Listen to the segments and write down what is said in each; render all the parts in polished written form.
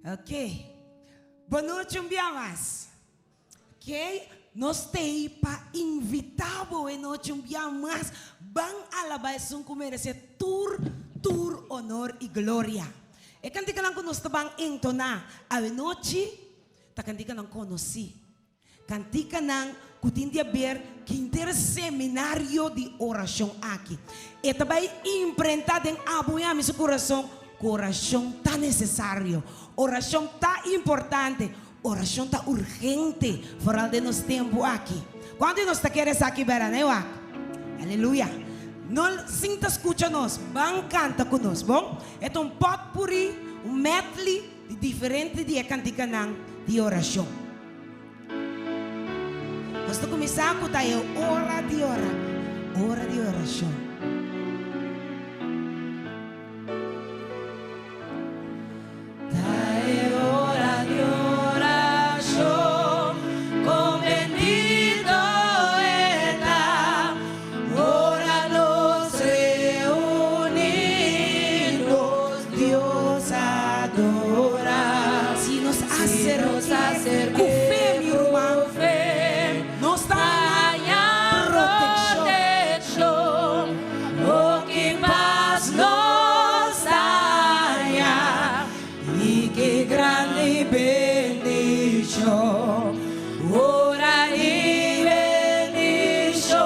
Ok. Bon nochi un bia mas. Ok, nos t'ei pa invitá bo e nochi un bia mas. Ban alabá esun ku meresé tur, tur honor i gloria. E kantikanan ku nos ta ban entoná awe nochi ta kantikanan konosí. Kantikanan ku tin di aber ku henter seminario di orashon aki. E ta bai imprentá den abo i ami su kurason ku orashon ta nesesario, orashon ta importante, orashon ta urgente, foral den nos tempu aki. Kuantu di nos ta kere esaki bèrdad, ne wak? Aleluya! No sinta skucha nos, ban kanta ku nos, bon? E ta un pòtpuri, un medley di diferente di e kantikanan di orashon. Nos ta kuminsá ku ta e ora di ora, ora di orashon. Ta e ora di orashon, kon bendito e ta, ora nos reuní, nos Dios adorá. Si nos aserk'é ku fe, mi ruman, nos ta haña protekshon. Oh, ki pas nos ta haña i ki grandi bendishon! Ora di bendishon,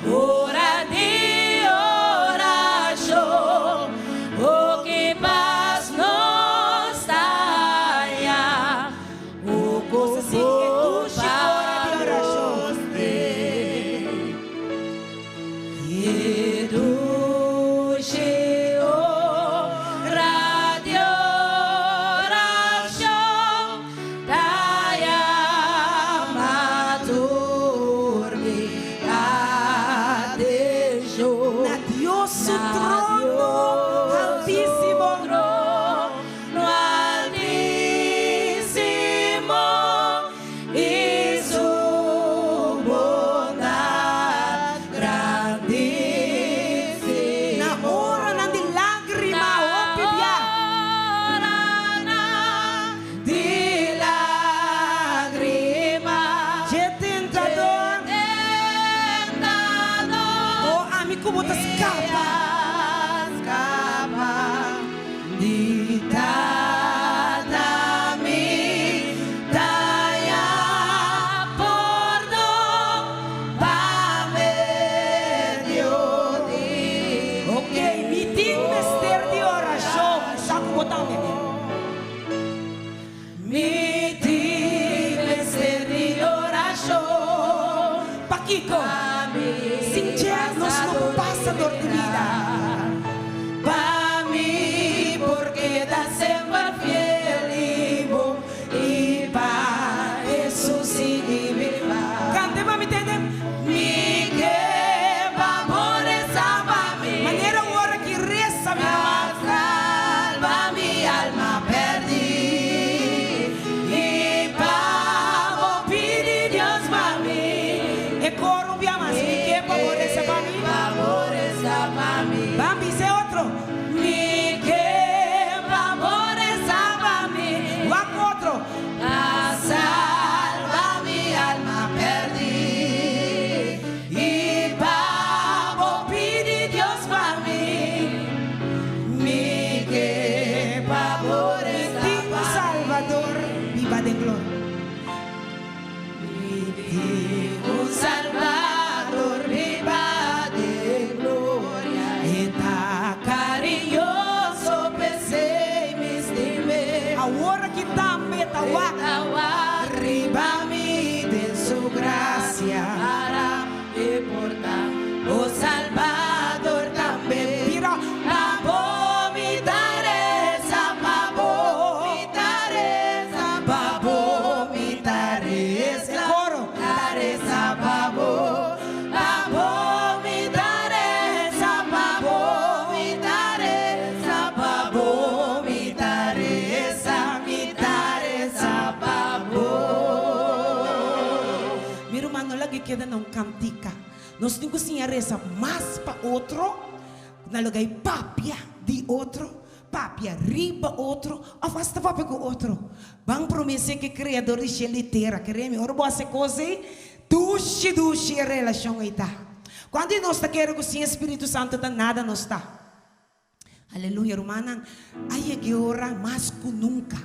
ora di orashon, oh, ki pas nos ta haña, oh, Nos ta sinti e dushi ora di orashon. E dushi ora di orashon ta yama tur mi atenshon. Na Dios su trono altísimo. Trono altísimo. I su bondat grandísimo. Na oranan di lágrima hopi bia. Na oranan di lágrima. Dje tentador. Oh, ami ku bo ta skapa. Di Tata mi ta ya pordon pa medio di. Ok, mi tin mester di orashon, sa ku bo tambe. Mi tin mester di orashon. Pakiko? Sin dje nos no por pasa dor di bida. Pa mi por keda semper fiel i bon i pa Hesus sigui biba. Kante pa mi tende. Mi ke pa bo resa pa mi. Manera un ora ki resa mi ruman. Salba mi alma perdí i pa bo pidi Dios pa mi. E koro un bia mas. Mi ke pa bo resa pa mi. Mi ke pa bo resa pa mi. Ban bisa e otro. Mi ke pa bo resa pa mi. Wak otro. Pa salba mi alma perdí i pa bo pidi Dios pa mi. Mi ke pa bo resa Tin pa un mi. Salvador biba den gloria. Mi tin un Salvador biba den gloria. E ta cariñoso p'esei mi stim'é. Awor aki tambe ta wak. Riba mi den su gracia. Para mi porta, o Salvador tambe. Bira. Pa bo mi ta reza, pa bo mi ta reza, pa bo mi ta reza. E coro. Ta reza pa bo, pa bo mi ta reza, pa bo mi ta reza, pa bo mi ta reza, mi ta reza pa bo. Mi ruman no laga keda na un kantika. Nos tin ku siña resa mas pa otro, na loke papia di otro, papia. papia riba otro òf asta papia ku otro. Ban promesé ku e Kreador di shelu i tera. Kere mi, ora bo hasi e kos ei, dushi dushi e relashon ei ta. Kuantu di nos ta kere ku sin e Spiritu Santu ta nada nos ta? Aleluya, rumannan, a yega e ora mas ku nunka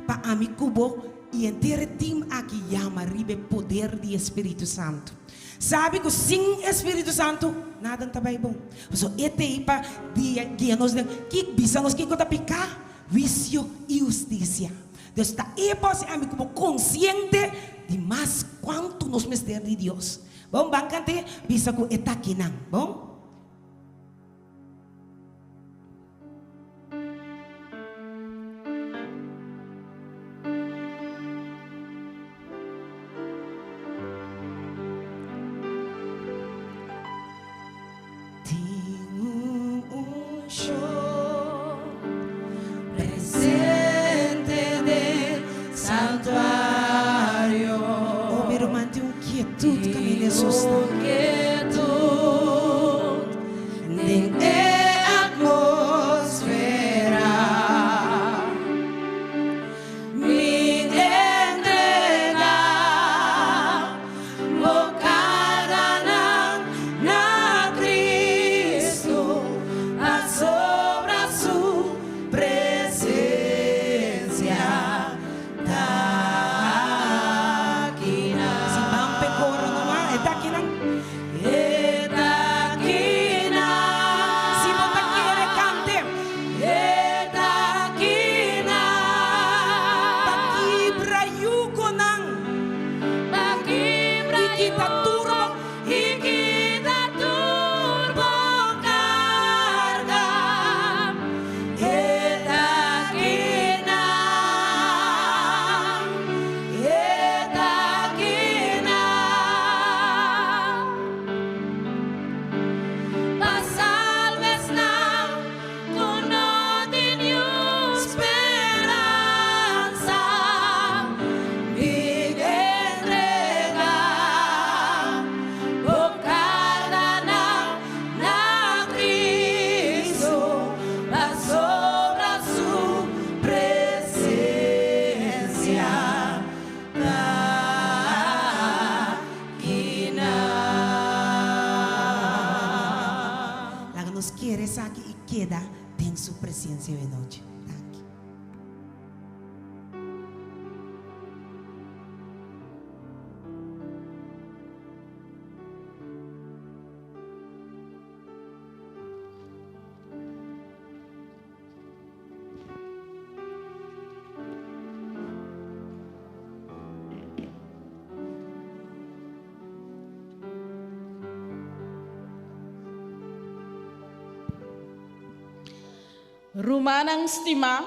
pa ami ku bo i henter e tim aki yama riba e poder di e Spiritu Santu. Sabi ku sin e Spiritu Santu nada no ta bai bon. Pasobra e ta ei pa guia nos den ki bisa nos kiko ta piká, huisio i hustisia. Dios ta ei pa hasi ami ku bo konsiente di mas kuantu nos mester di Dios. Bon, ban kant'é bisa ku e ta akinan. Bon. Tin un unshon presente den santuario. Oh, mi ruman, tin un kietut kaminda Hesus ta. Den e atmosfera mi entrega bo karganan na Cristo pasobra su presencia ta akinan. Si ban p'e koro nomás, e ta akinan. E ta kina. Si bo ta kere kante. E ta kina. Pa kibra yugonan. Pa kibra yugo. I kita tur bo. I kita tur bo karga. E ta kina. E ta kina pa salba esnan ku no tin niun speransa. Bin entrega bo karganan na Cristo pasobra su presencia ta kina. Laga nos kere esaki i keda den su presencia e nochi. Danki. Rumannan stimá,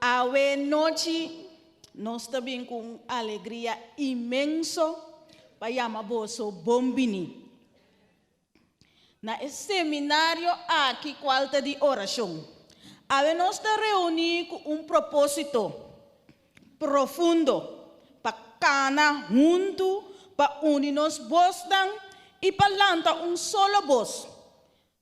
awe nochi nos ta bin ku un alegria inmenso pa yama boso bon biní. Na e seminario aki cual ta di oracion. Awe nos ta reuni cu un proposito profundo pa cana hunto, pa uni nos bosnan y pa lanta un solo bos.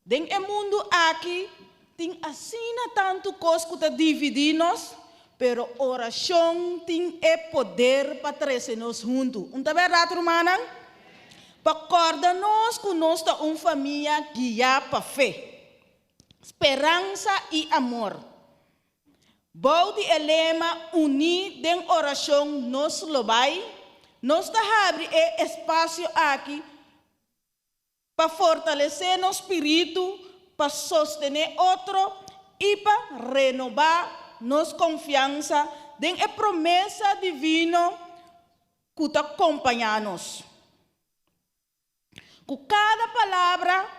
Den e mundo aki tin asina tanto cos cu ta dividi nos, pero oracion tin e poder pa trece nos hunto. Un ta berdad rumannan? Pa kòrda nos ku nos ta un famia guiá pa fe, speransa i amor. Bou di e lema Uní den orashon nos lo bai, nos ta habri e espasio aki pa fortalesé nos spiritu, pa sostené otro i pa renobá nos konfiansa den e promesa divino ku ta kompañá nos. Ku kada palabra,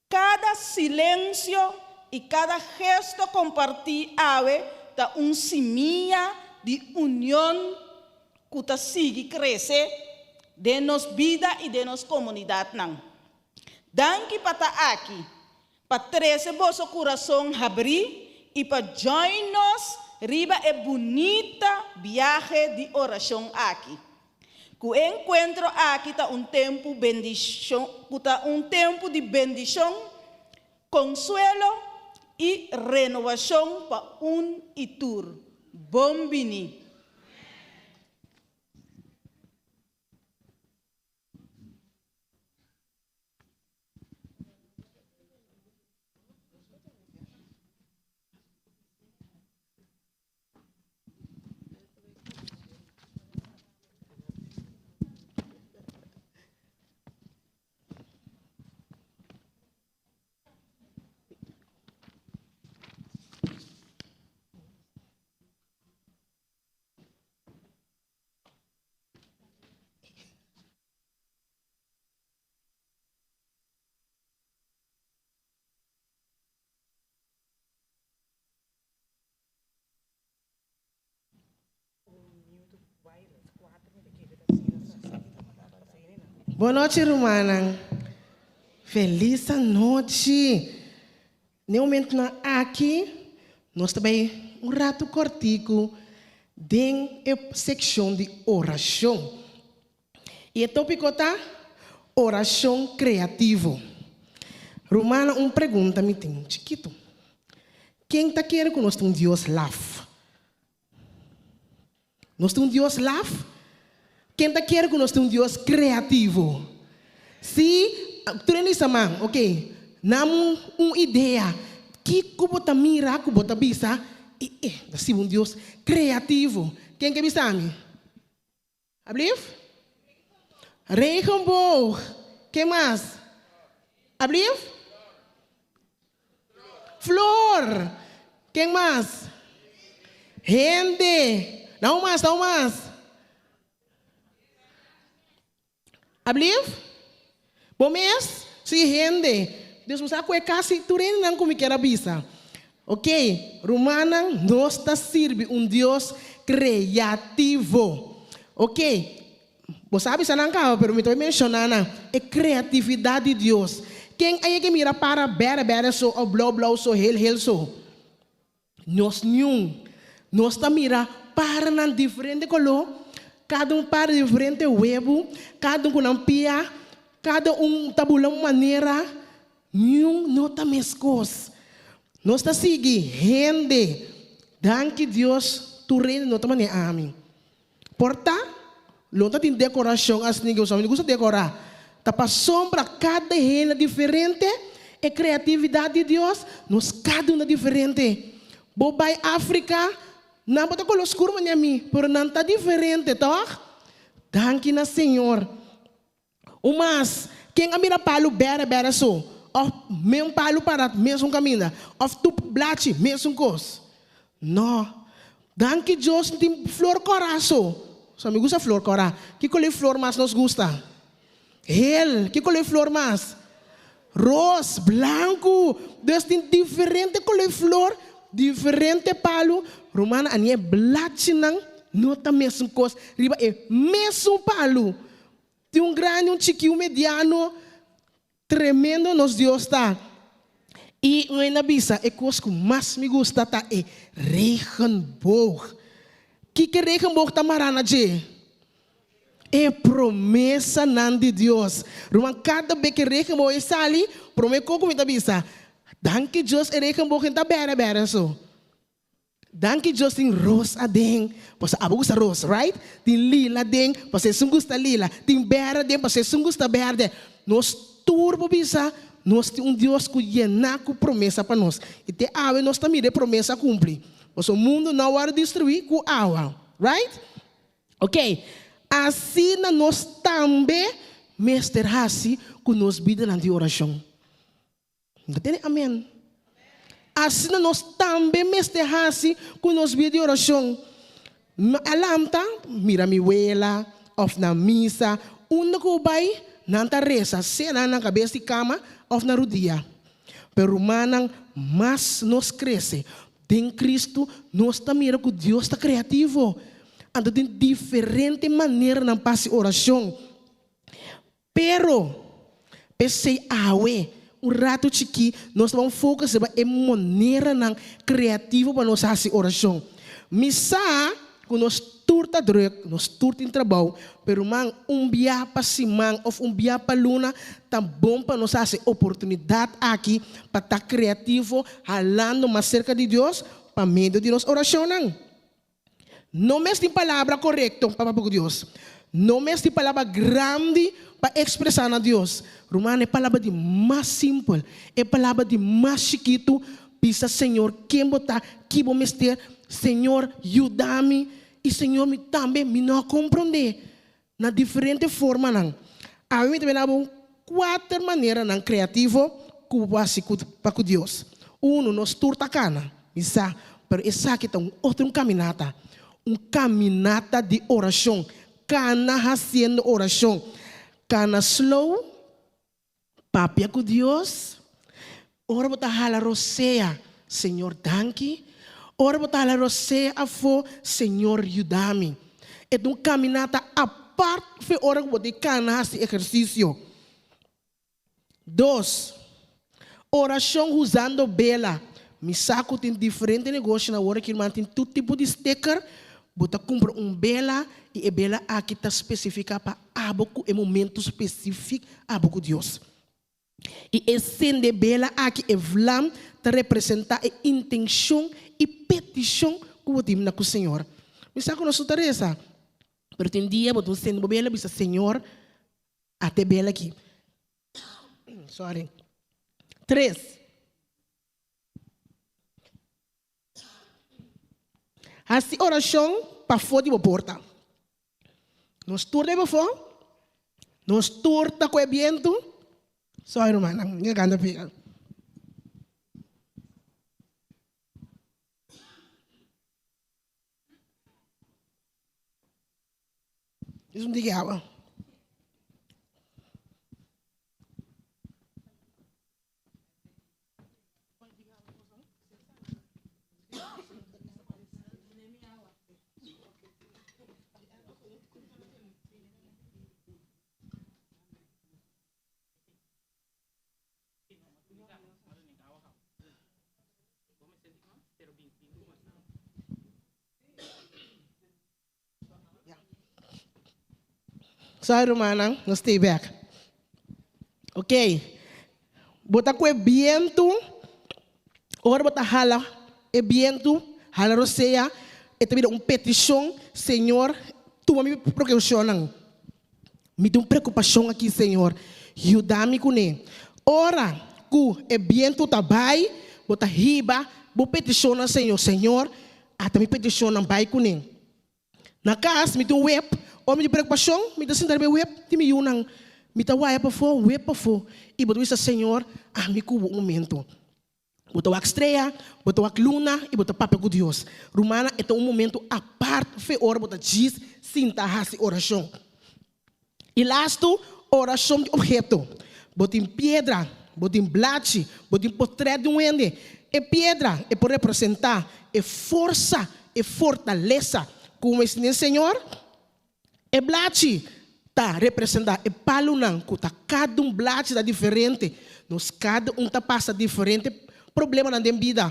kada silensio i kada gesto kompartí awe ta un simia di union ku ta sigui krese den nos bida i den nos komunidatnan. Danki pa ta aki, pa trese boso kurason habrí i pa join nos riba e bunita biahe di orashon aki. Ku e enkuentro aki ta un tempu bendishon, ku ta un tempu di bendishon, konsuelo i. Renovacion pa un y tur. Bon bini! Bon nochi rumannan. Felis anochi. Den e momentonan aki nos ta bai un ratu kortiku den e sekshon di orashon. I e tópiko ta Orashon Kreativo. Rumannan un pregunta mi tin chikitu. Ken ta kere ku nos tin un Dios laf? Nos tin un Dios laf? Ken ta kere ku nos tin un Dios kreativo? Sí, tur hende bisa man, ok, nan un idea. Kiko bo ta mira ku bo ta bisa, e e, ta sibi un Dios kreativo. Ken ke bisa mi? Ablief? Regenboog. Ke mas? Ablief? Flor. Ken mas? Hende. Na un mas, na un mas. Ablief? Bo mes? Sí, hende. Dios mi sa ku e kasi tur hendenan ku mi kier a bisa. Ok, rumannan, nos ta sirbi un Dios kreativo. Ok, bo sa bisa nan kaba, pero mi ta bai menshoná nan. E kreatividat di Dios. Ken a yega mira para bèrdè bèrdè so òf blou blou so, hel hel so? Nos niun. Nos ta mira paranan diferente koló, kada un para diferente webu, kada un ku nan pia, kada un ta bula un manera, niun no ta meskos. Nos ta sigui hende. Danki Dios tur hende no ta manera ami. Por ta, lo ta tin dekorashon asina ke mi gusta dekorá. Ta pasobra kada hende diferente, e kreatividat di Dios, nos kada un ta diferente. Bo bai Afrika, nan bo ta koló skur manera mi, pero nan ta diferente, tòg? Danki na Señor. Un mas, ken a mira palu bèrdè bèrdè so, òf men palu para mesun kaminda, òf tur blachi mesun kos? No. Danki Dios no tin flor kòrá so. So mi gusta flor kòrá. Ki kolor flor mas nos gusta? Hel. Ki kolor flor mas? Ros, blanku. Dus tin diferente kolor flor, diferente palu. Rumannan, a ni e blachinan no ta mesun kos riba e mesun palu. Tin un grandi, un chikí, un mediano. Tremendo nos Dios ta. I un hende a bisa, e kos ku mas mi gusta ta e regenboog. Kiko e regenboog ta mará na dje? E promesanan di Dios. Ruman, kada be ku e regenboog e sali, promé kos ku mi ta bisa, Danki Dios e regenboog ta bèrdè bèrdè so. Danki Dios tin ros aden, pasobra abo gusta ros, right? Tin lila aden, pasobra esun gusta lila. Tin berde aden, pasobra esun gusta berde. Nos tur por bisa, nos tin un Dios ku yená ku promesa pa nos. I te awe nos ta mira e promesa kumpli. Pasobra mundu no a wòrdu destruí ku awa, right? Ok, asina nos tambe mester hasi ku nos bidanan di orashon. No ta tene amen. Asina nos tambe mester hasi ku nos bida di orashon. Mi a lanta, mira mi wela òf na misa, unda ku bo bai, nan ta resa, sea nan na kabes di kama òf na rudia. Pero rumannan, mas nos krese den Kristu, nos ta mira ku Dios ta kreativo. Anto tin diferente maneranan pa hasi orashon. Pero, p'esei awe, un ratu chikí, nos ta ban focus riba e maneranan creativo pa nos hasi oracion. Mi sa. ku nos tur ta drùk, nos tur tin trabou, pero ruman, un bia pa siman òf un bia pa luna ta bon pa nos hasi oportunidat aki pa ta kreativo halando mas serka di Dios pa medio di nos orashonnan. No mes tin palabra korekto pa papia ku Dios. No mes tin palabra grandi pa ekspresá na Dios. Ruman, e palabra di mas simpel, e palabra di mas chikitu, bisa Señor ken bo ta, ki bo mester, Señor yuda mi, i Señor mi tambe mi no a komprondé na diferente formanan. Awe mi ta bira bo kuater maneranan kreativo ku bo por hasi ku pa ku Dios. Unu, nos tur ta kana, mi sa, pero esaki ta un otro un kaminata, un kaminata di orashon, kana hasiendo orashon, kana slow, Papia ku Dios. Ora bo ta hala rosea, Señor danki. Ora bo ta hala rosea afó, Señor yuda mi. E ta un kaminata apart fe ora ku bo ta kana hasi ehersisio. Dos, orashon huzando bela. Mi sa ku tin diferente negoshonan awor aki ruman tin tur tipo di sticker. Bo ta kumpra un bela i e bela aki ta spesifiká pa abo ku e momento spesifik abo ku Dios. I e sende bela aki, e vlam, ta representá e intenshon i petishon ku bo tin na ku Señor. Mi sa ku nos no ta resa, pero tin dia bo ta un sende bo bela bisa, Señor, ata e bela aki. Sorry. Tres. Hasi orashon pafó di bo porta. Nos tur ta e pafó, nos tur ta ku e bientu. Sorry rumannan, mi garganta pega. Es un tiki awa. Sorry rumannan, nos stay back. Ok, bo ta ku e bientu, ora bo ta hala e bientu, hala rosea, e ta bira un petishon, Señor, tuma mi prekoushonnan. Mi tin un preokupashon aki, Señor, yuda mi kuné. Ora ku e bientu ta bai, bo ta hiba bo petishonnan, Señor. Señor, ata mi petishonnan bai kuné. Na kas mi tin un web, ora mi tin preokupashon, mi ta sinta riba e web di mi yunan. Mi ta waya pafó, web pafó, i bo ta bisa, Señor, ami ku bo un momento. Bo ta wak strea, bo ta wak luna i bo ta papia ku Dios. Rumannan, e ta un momento apart fe ora bo ta djis sinta hasi orashon. I lastu, orashon di obheto. Bo tin piedra, bo tin blachi, bo tin potrèt di un hende. E piedra, e por representá e forsa, e fortalesa ku mester den Señor. E blachi ta representá e palunan ku ta kada un blachi ta diferente. Nos kada un ta pasa diferente problemanan den bida.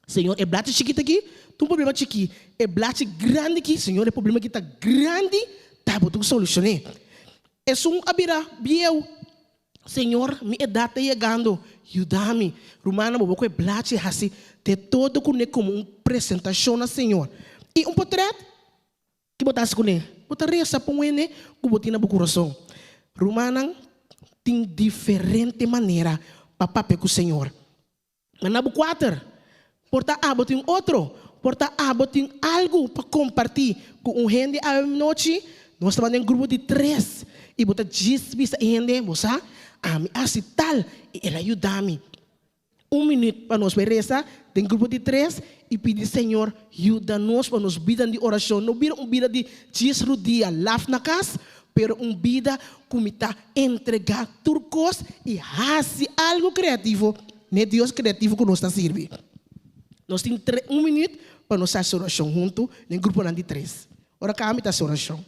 Señor, e blachi chikit aki ta un problema chikí. E blachi grandi aki, Señor, e problema aki ta grandi, ta bo tin ku solushon'é. Esun a bira bieu. Señor, mi edat ta yegando, yuda mi. Rumannan, bo bo ku e blachi hasi de todo kuné komo un presentashon na Señor. I un potrèt? Ki bo ta hasi kuné? Bo ta resa pa un hende ku bo tin na bo kurason. Rumannan, tin diferente manera pa papia ku Señor. Ma na bo kuater, por ta abo tin otro, por ta abo tin algu pa kompartí ku un hende awe nochi. Nos tabata den grupo di tres i bo ta djis bisa e hende, Bo sa, ami a hasi tal i el a yuda mi. Un minüt pa nos bai resa den grupo di tres i pidi Señor yuda nos pa nos bida di orashon no bira un bida di djis rudia laf na kas, pero un bida ku mi ta entregá tur kos i hasi algu kreativo n'e Dios kreativo ku nos ta sirbi. Nos tin un minüt pa nos hasi orashon huntu den gruponan di tres. Ora kaba mi ta hasi orashon.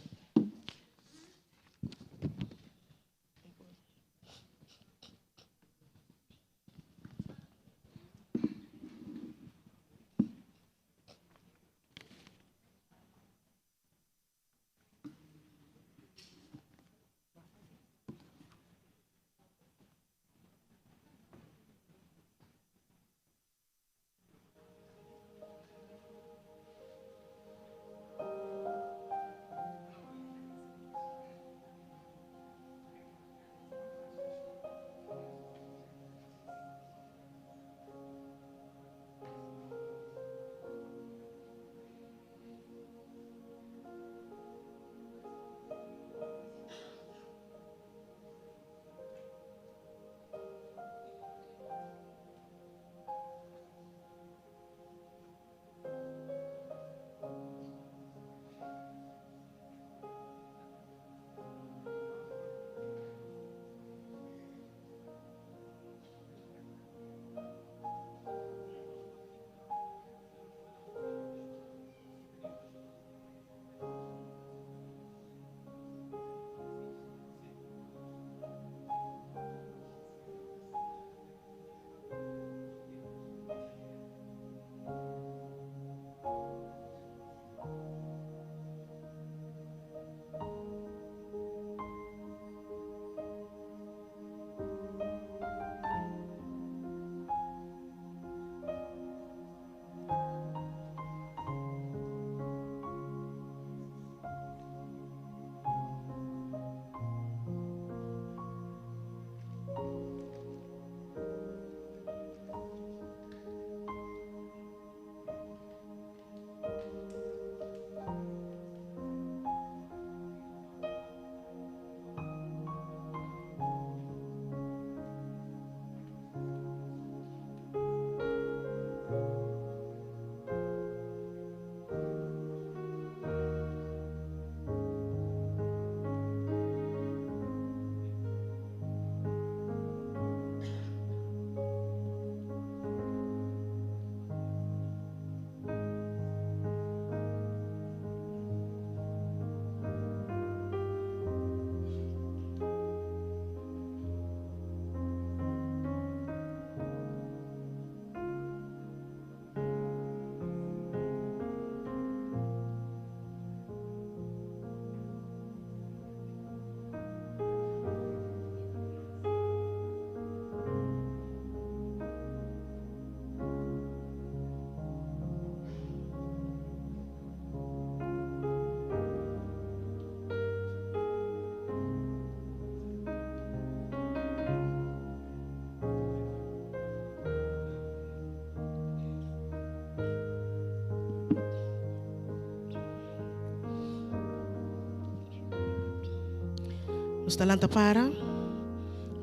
Nos ta lanta para,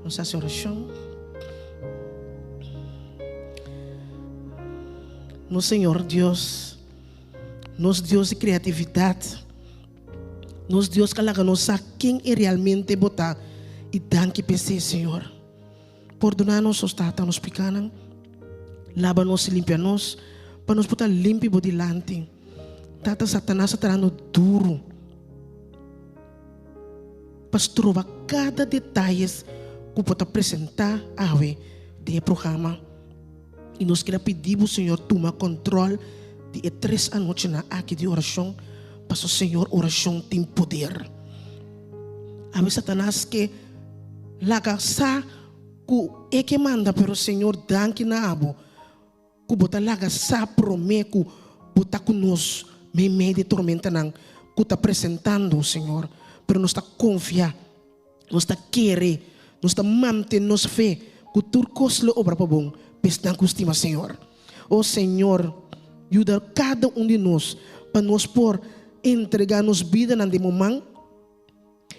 nos hasi orashon. Nos Señor Dios, nos Dios di kreatividat, nos Dios ku a laga nos sa ken e realmente bo ta i danki p'esei, Señor. Pordoná nos, nos Tata, nos pikánan. Laba nos i limpia nos, pa nos por ta limpi bo dilanti. Tata, Satanas ta trahando duru pa stroba kada detayes ku bo ta presentá awe den e programa. I nos keda pidi bo, Señor, tuma kòntròl di e tres anochinan aki di orashon, pasobra, Señor, orashon tin poder. Awe Satanas ke laga sa ku e ke manda, pero Señor, danki na abo ku bo ta laga sa promé ku bo ta ku nos meimei di e tormentanan ku ta presentando, Señor. Pero nos ta konfia, nos ta kere, nos ta manten nos fe ku tur kos lo obra pa bon pa esnan ku stima Señor. O Señor, yuda kada un di nos pa nos por entregá nos bidanan den bo man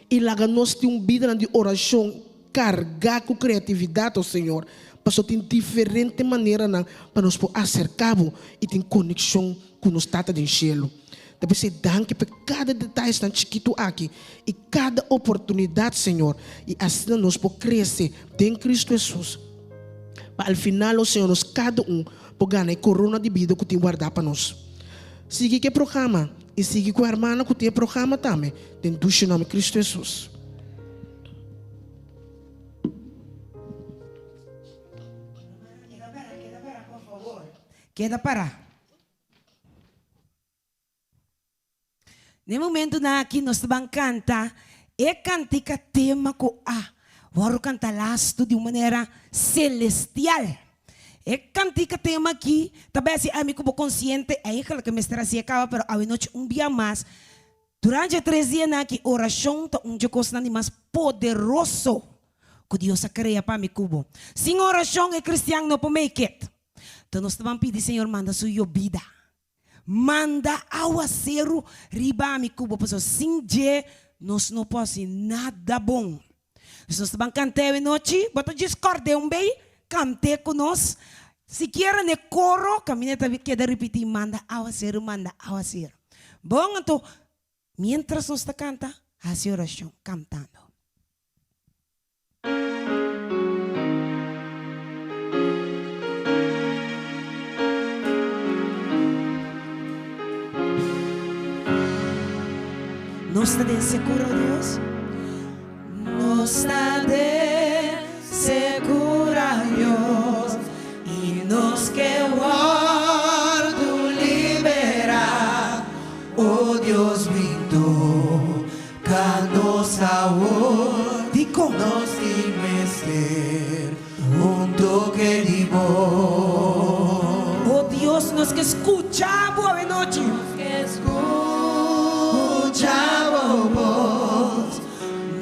I laga nos tin un bidanan di orashon kargá ku kreatividat, o Señor, pasobra tin diferente maneranan pa nos por aserká Bo i tin konekshon ku nos Tata den shelu. Ta p'esei danki pa kada detayesnan chikitu aki i kada oportunidat, Señor, i asina nos por krese den Kristu Hesus, pa al final, o Señor, nos kada un por gana e korona di bida ku tin wardá pa nos. Sigui ku e programa i sigui ku e hermana ku tin e programa tambe. Den dushi nòmber Kristu Hesus. Keda para, keda para, por favor. Keda para. Den momentunan aki nos ta ban kanta e kantika tema ku a wòrdu kanta lastu di un manera selestial. E kantika tema aki ta bai hasi ami ku bo konsiente, eigenlijk e mester hasi e kaba, pero awenochi un bia mas. Durante e tres dianan aki, orashon ta un dje kosnan di mas poderoso ku Dios a krea pa mi ku bo. Sin orashon e kristian no por make it. Enton nos ta ban pidi Señor manda su yobida, manda awaseru riba mi ku bo, pasobra sin dje nos no por hasi nada bon. Pues nos ta ban kanta e nochi, bo ta djis kòrd'é un bei, kant'é ku nos, sikiera n'e koro, kaminda ta keda ripití, manda awaseru, manda awaseru. Bon, anto, miéntras nos ta kanta, hasi orashon kantando. Nos ta den sekura, o Dios. Nos ta den sekura, Dios, i nos ke wòrdu liberá, o Dios bin toka nos awor. Dikon? Nos tin mester un toke di bo. O Dios, nos ke skucha bo awenochi. Nos ke skucha bo bos.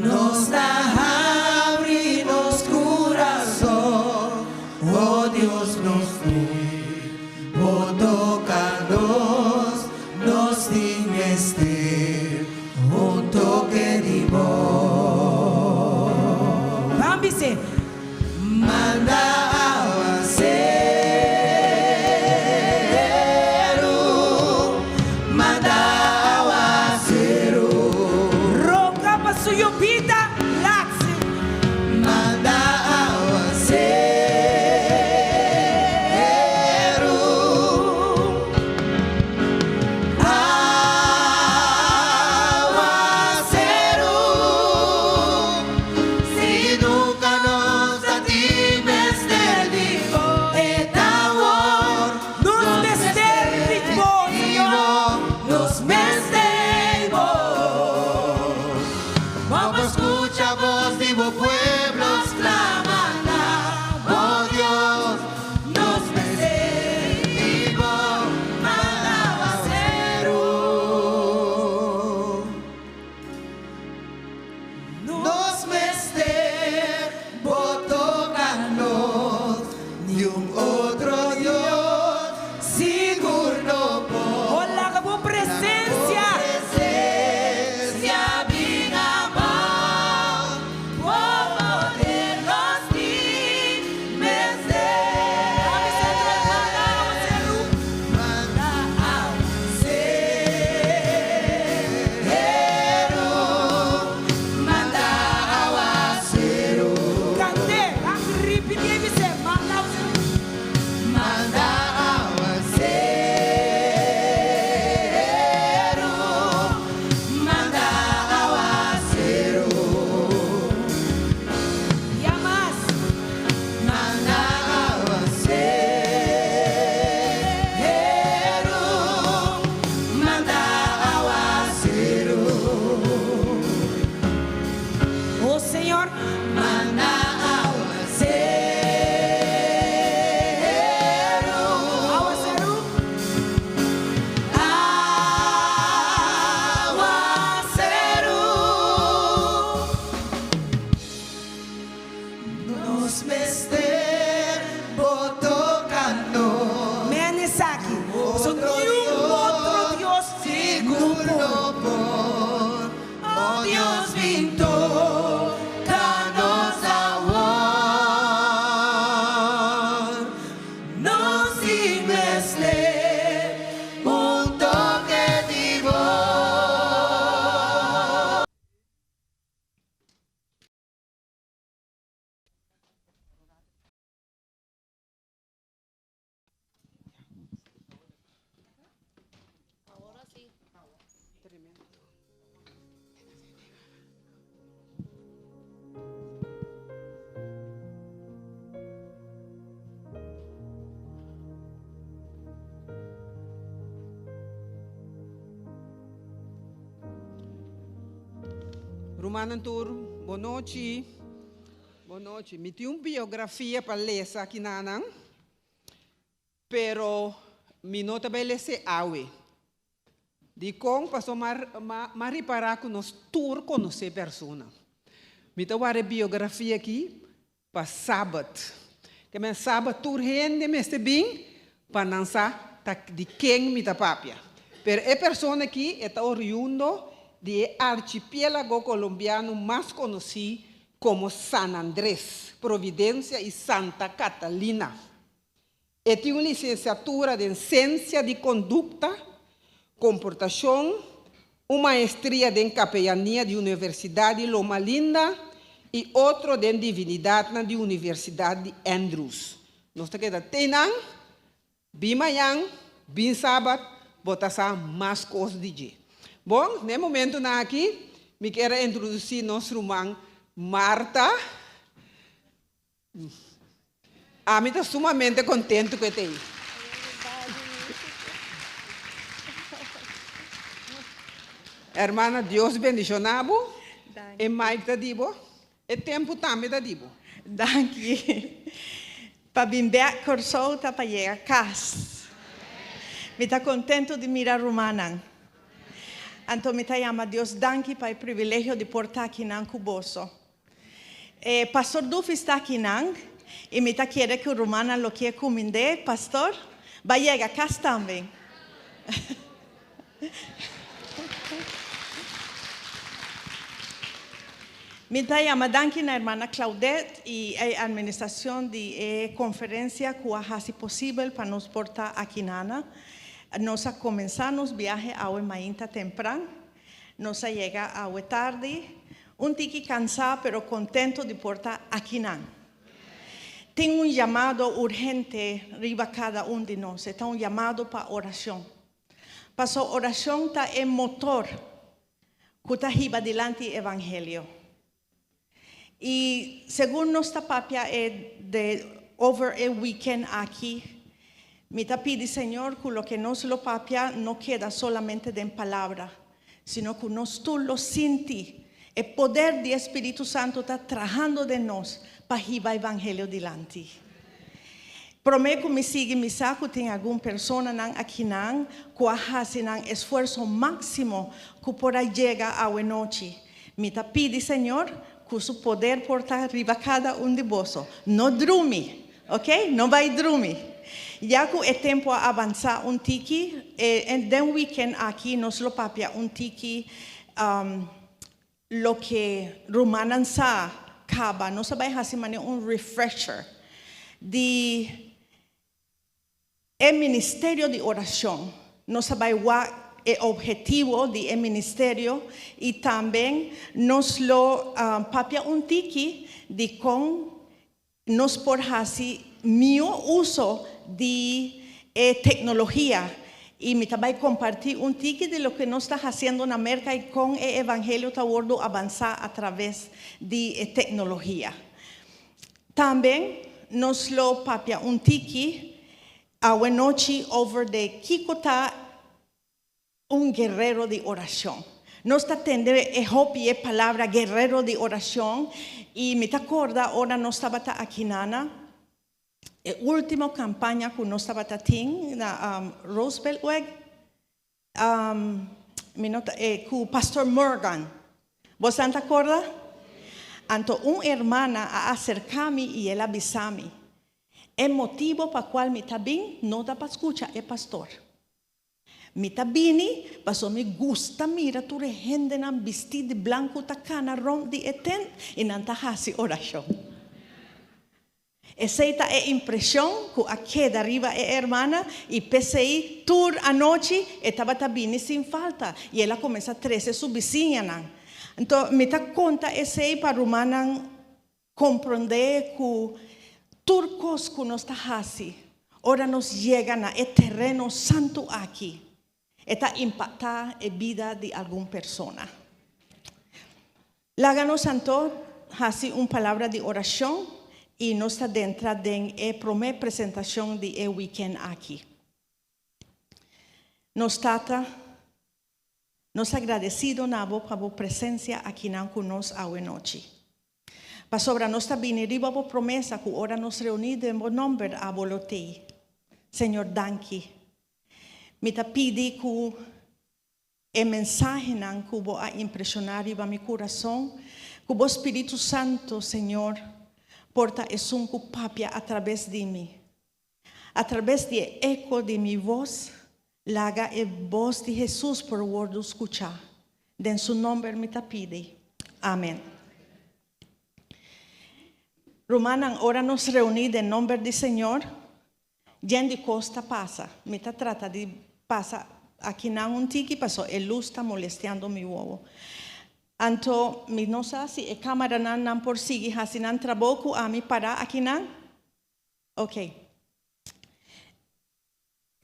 Nos ta habri nos kurason. O Dios, nos pui bo toka nos. Nos tin mester un toke di bo. Ban bis'é. Manda awaseru, manda awaseru. esaki. Pasobra niun otro Dios no por. Oh Dios bin toca nos awor. Nos tin mester un toke di bo. Rumannan tur, bon nochi. Bon nochi. Mi tin un biografia pa lesa aki nanan, pero mi no ta bay les'é awe. Dikon? Pasobra m'a ripará ku nos tur konosé persona. Mi ta wara e biografia aki pa Sabat. Ke men Sabat tur hende mester bin pa nan sa ta di ken mi ta papia. Pero e persona aki e ta oriundo di e archipiélago kolombiano mas konosí komo San Andrés, Providencia i Santa Catalina. E tin un lisensiatura den Sensia di Kondukta, Komportashon, un maestria den Kapellania di Universidat di Loma Linda i otro den Divinidatnan di Universidat di Andrews. Nos ta keda te nan, bin mañan, bin sabat, bo ta sa mas kos di dje. Bon, na e momentunan aki mi kier a introdusí nos ruman Martha. Ami ta sumamente kontentu ku e ta ei. Hermana, Dios bendishoná bo. E mic ta di bo. E tempu tambe ta di bo. Danki. Pa bin bek Kòrsou ta pa yega kas. Mi ta kontentu di mira rumannan. Anto mi ta yama Dios danki pa e privilegio di por ta akinan ku boso. E Pastor Duffy sta akinan y mi ta kere cu rumannan lo kier cumind'é, Pastor, ba yega cas tambe. Mi ta yama danki na hermana Claudette y e administracion di e conferencia cu a haci posibel pa nos por ta akinana. Nos a comensa nos biahe awe mainta tempran. Nos a yega awe tardi. Un tiki cansá pero contento di por ta akinan. Tin un yamado urgente riba cada un di nos. E ta un yamado pa oracion. Paso oracion ta e motor cu ta hiba dilanti e evangelio. Y segun nos ta papia e de over e weekend aki, mi ta pidi Señor cu loke nos lo papia no keda solamente den palabra, sino cu nos tur lo sinti e poder di e Spiritu Santo ta trahando den nos pa hiba evangelio dilanti. Prome cu mi sigui mi sa cu tin algun personanan akinan cu a haci nan esfuerso maximo cu por a yega awe nochi. Mi ta pidi Señor cu su poder por ta riba cada un di boso. No drumi, ok? No bay drumi. Ya cu e tempo a avansa un tiki, e den weekend aki nos lo papia un tiki loke rumannan sa caba. Nos a bay haci manera un refresher di E ministerio di oracion. Nos a bay wak e obhetivo di e ministerio y tambe nos lo papia un tiki di con nos por haci mihor uso di e tecnologia y mi ta bay comparti un tiki di loke nos ta haciendo na Merca y con e evangelio ta wordo avansa a traves di e tecnologia. Tambe nos lo papia un tiki awe nochi over de kiko ta un guerrero di oracion. Nos ta tende e hopi e palabra guerrero di oracion y mi ta corda ora nos tabata akinana e ultimo campaña cu nos tabata tin na Rooseveltweg mi no ta cu Pastor Morgan. Bosan ta corda? Anto un hermana a acerca mi y el a bisa mi. E motibo pa cual mi ta bin no ta pa scucha e pastor. Mi ta bini paso mi gusta mira tur e hendenan bisti di blanco ta cana rond di e tent y nan ta haci oracion. Esey ta e impresion cu a keda riba e hermana y p'esey tur anochi e tabata bini sin falta y el a cuminsa trece su bisiñanan. Anto mi ta conta esey pa rumannan Komprondé ku tur kos ku nos ta hasi ora nos yega na e tereno santu aki, e ta impaktá e bida di algun persona. Laga nos anto hasi un palabra di orashon i nos ta dentra den e promé presentashon di e wikènt aki. Nos Tata, Nos agradecido na Bo pa Bo presencia akinan cu nos awe nochi. Pasobra nos ta bini riba Bo promesa cu ora nos reuni den Bo nomber abo lo tei. Señor danki. Mi ta pidi cu e mensahenan cu Bo a impresiona riba mi curason, cu Bo Spiritu Santo, Señor, por ta esun cu papia atrabes di mi. Atrabes di e eco di mi voz, laga e voz di Jesus por wordo scucha. Den su nomber mi ta pidi. Amen. Rumannan, ora nos reuni den nomber di Señor, jen di cos ta pasa. Mi ta trata di pasa akinan un tiki paso e luz ta molestiando mi wowo. Anto mi no sa si e camaranan nan por sigui haci nan trabou cu ami para akinan. Ok.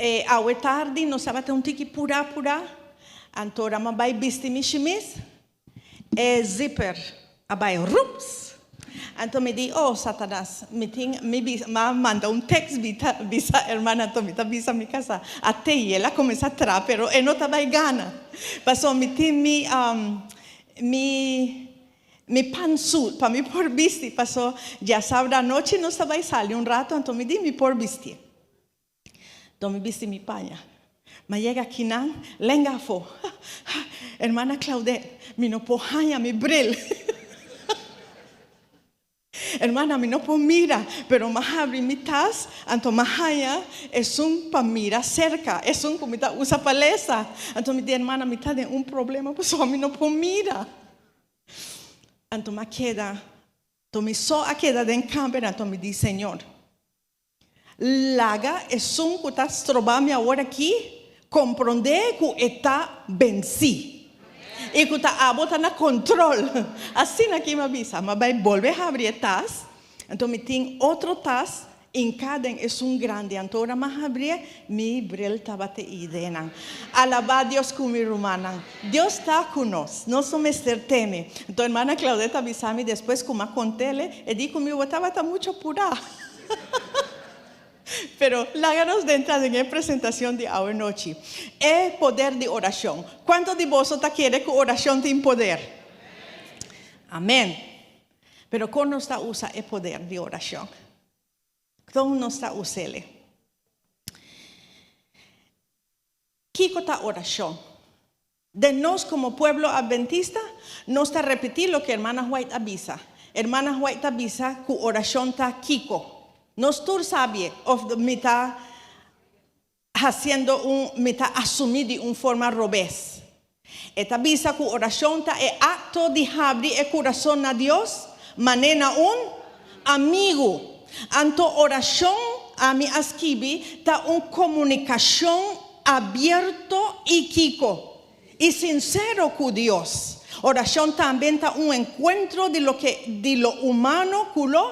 E awe tardi nos tabata un tiki purá purá, anto ora mi bai bisti mi shimis, e zipper a bai rups. Anto mi di, oh Satanas, mi tin, mi bisa, mi a manda un text bita, bisa hermana, anto mi ta bisa mi kasá, a te i el a kuminsá traha, pero e no ta bai gana. Pasobra mi tin mi, mi Mi pantsuit pa mi por bisti paso djasabra anochi nos ta bai sali un rato anto mi di mi por bistié. Anto mi bisti mi paña. Ma yega akinan lenga afó. Hermana Claudette, mi no por haña mi bril. Hermana, mi no por mira, pero m'a habri mi tas anto m'a haña esun pa mira serka, esun ku mi ta usa pa lesa. Anto mi di, hermana, mi ta den un problema pasobra mi no por mira. Anto m'a keda, anto mi so a keda den kamber, anto mi di, Señor, laga esun ku ta stroba mi awor aki komprondé ku e ta bensí i ku ta abo ta na kontrol. Asina ki m'a bisa, m'a bai bolbe habri e tas, anto mi tin otro tas Inca den esun grandi anto ora m'a habrié, mi bril tabata i denan. Alabá Dios ku mi rumannan. Dios ta ku nos. Nos no mester teme. Anto hermana Claudette a bisa mi despues ku m'a kont'ele, e di ku mi bo tabata mucho purá. Pero laga nos dentra den e presentacion di awe nochi. E poder di oracion. Cuanto di boso ta kere ku oracion tin poder? Amen. Pero kon nos ta usa e poder di orashon? Kon nos ta us'el? Kiko ta orashon? Den nos komo pueblo adventista, nos ta repetí loke Hermana White a bisa. Hermana White ta bisa ku orashon ta kiko? Nos tur sabie, òf mi ta hasiendo un mi ta asumí di un forma robes. E ta bisa ku orashon ta e akto di habri e kurason na Dios manera na un amigu. Anto orashon, ami a skibi, ta un komunikashon abierto i kiko? I sinsero ku Dios. Orashon tambe ta un enkuentro di loke di lo humano ku lo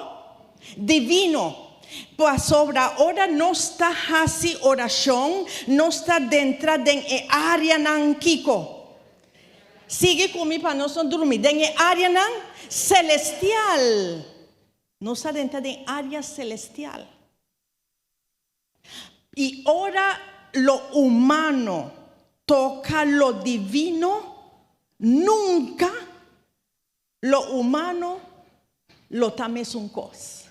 divino. Pasobra ora nos ta hasi orashon, nos ta dentra den e áreanan kiko? Sigui ku mi pa nos no drumi. Den e áreanan selestial. Nos ta dentra den área selestial. I ora lo humano toka lo divino, nunka Lo humano lo ta mesun kos.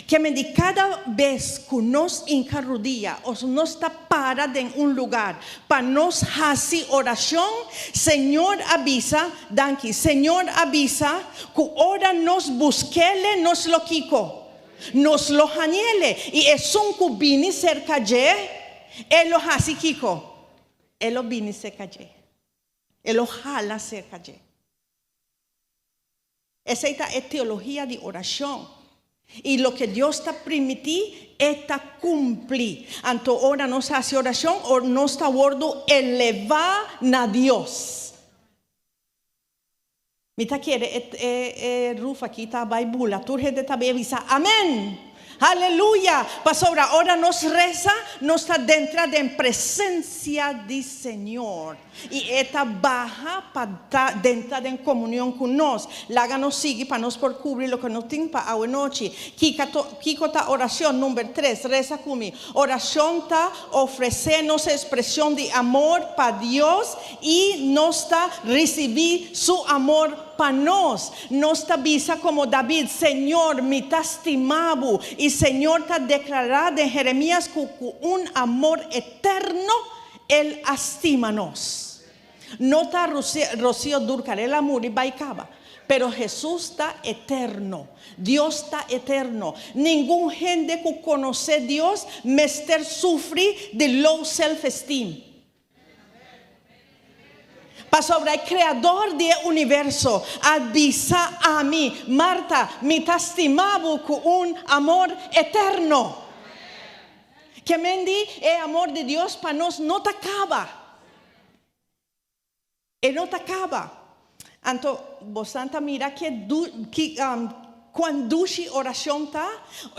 Ke men di kada bes ku nos hinka rudia os nos ta para den un lugar pa nos hasi orashon, Señor a bisa, danki, Señor a bisa ku ora nos busk'Ele nos lo kiko? Nos lo hañ'ele, i esun ku bini serka dje, e lo hasi kiko? E lo bini serka dje. E lo hala serka dje. Esei ta e teologia di orashon. I loke Dios ta primití, e ta kumpli. Anto ora nos hasi orashon, nos ta wòrdu elevá na Dios. Mi ta kere e e e roof aki ta bai bula. Tur hende ta bai bisa amen! Aleluya! Pasobra ora nos resa, nos ta dentra den presensia di Señor. I e ta baha pa ta dentra den komunion ku nos. Laga nos sigui pa nos por kubri loke no tin pa awe nochi. Kika kiko ta orashon? Number tres, resa ku mi. Orashon ta ofresé nos ekspreshon di amor pa Dios i nos ta risibí su amor pa nos. Nos ta bisa komo David, Señor, mi ta stima bo. I Señor ta deklará den Jeremias ku ku un amor eterno El a stima nos. No ta Rocío Dúrcal, el a muri bai kaba. Pero Hesus ta eterno. Dios ta eterno. Ningun hende ku konosé Dios mester sufri di low self esteem. Pasobra e Kreador di e universo a bisa ami, Marta, mi ta stima bo ku un amor eterno. Ke men di, e amor di Dios pa nos no ta kaba. E no ta kaba. Anto, bosan ta mira ke du, ki, kuan dushi orashon ta?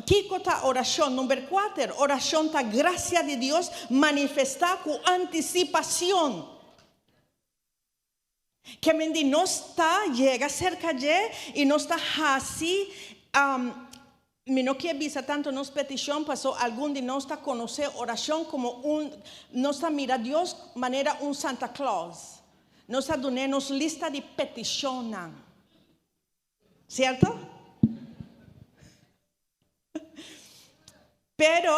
Kiko ta orashon? Number kuater, orashon ta grasia di Dios manifestá ku antisipashon. Ke men di nos ta yega serka dje i nos ta hasi, mi no kier bisa tanto nos petishon paso algun di nos ta konosé orashon komo un, nos ta mira Dios manera un Santa Claus. Nos ta dun'é nos lista di petishonnan. Sierto? Pero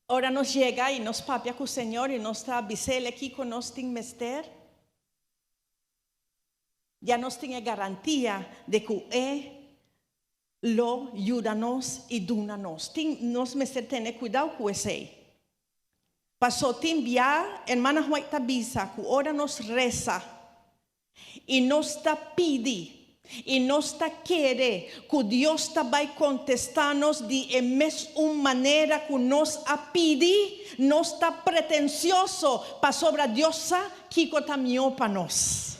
ora nos yega i nos papia ku Señor i nos ta bis'El kiko nos tin mester, ya nos tin e garantia de ku E lo yuda nos i duna nos. Tin, nos mester tene kuidou ku esei. Paso tin bia, Hermana White ta bisa ku ora nos resa, I nos ta pidi i nos ta kere ku Dios ta bai kontestá nos di e mes un manera ku nos a pidi, nos ta pretensioso pasobra Dios sa kiko ta mihó pa nos.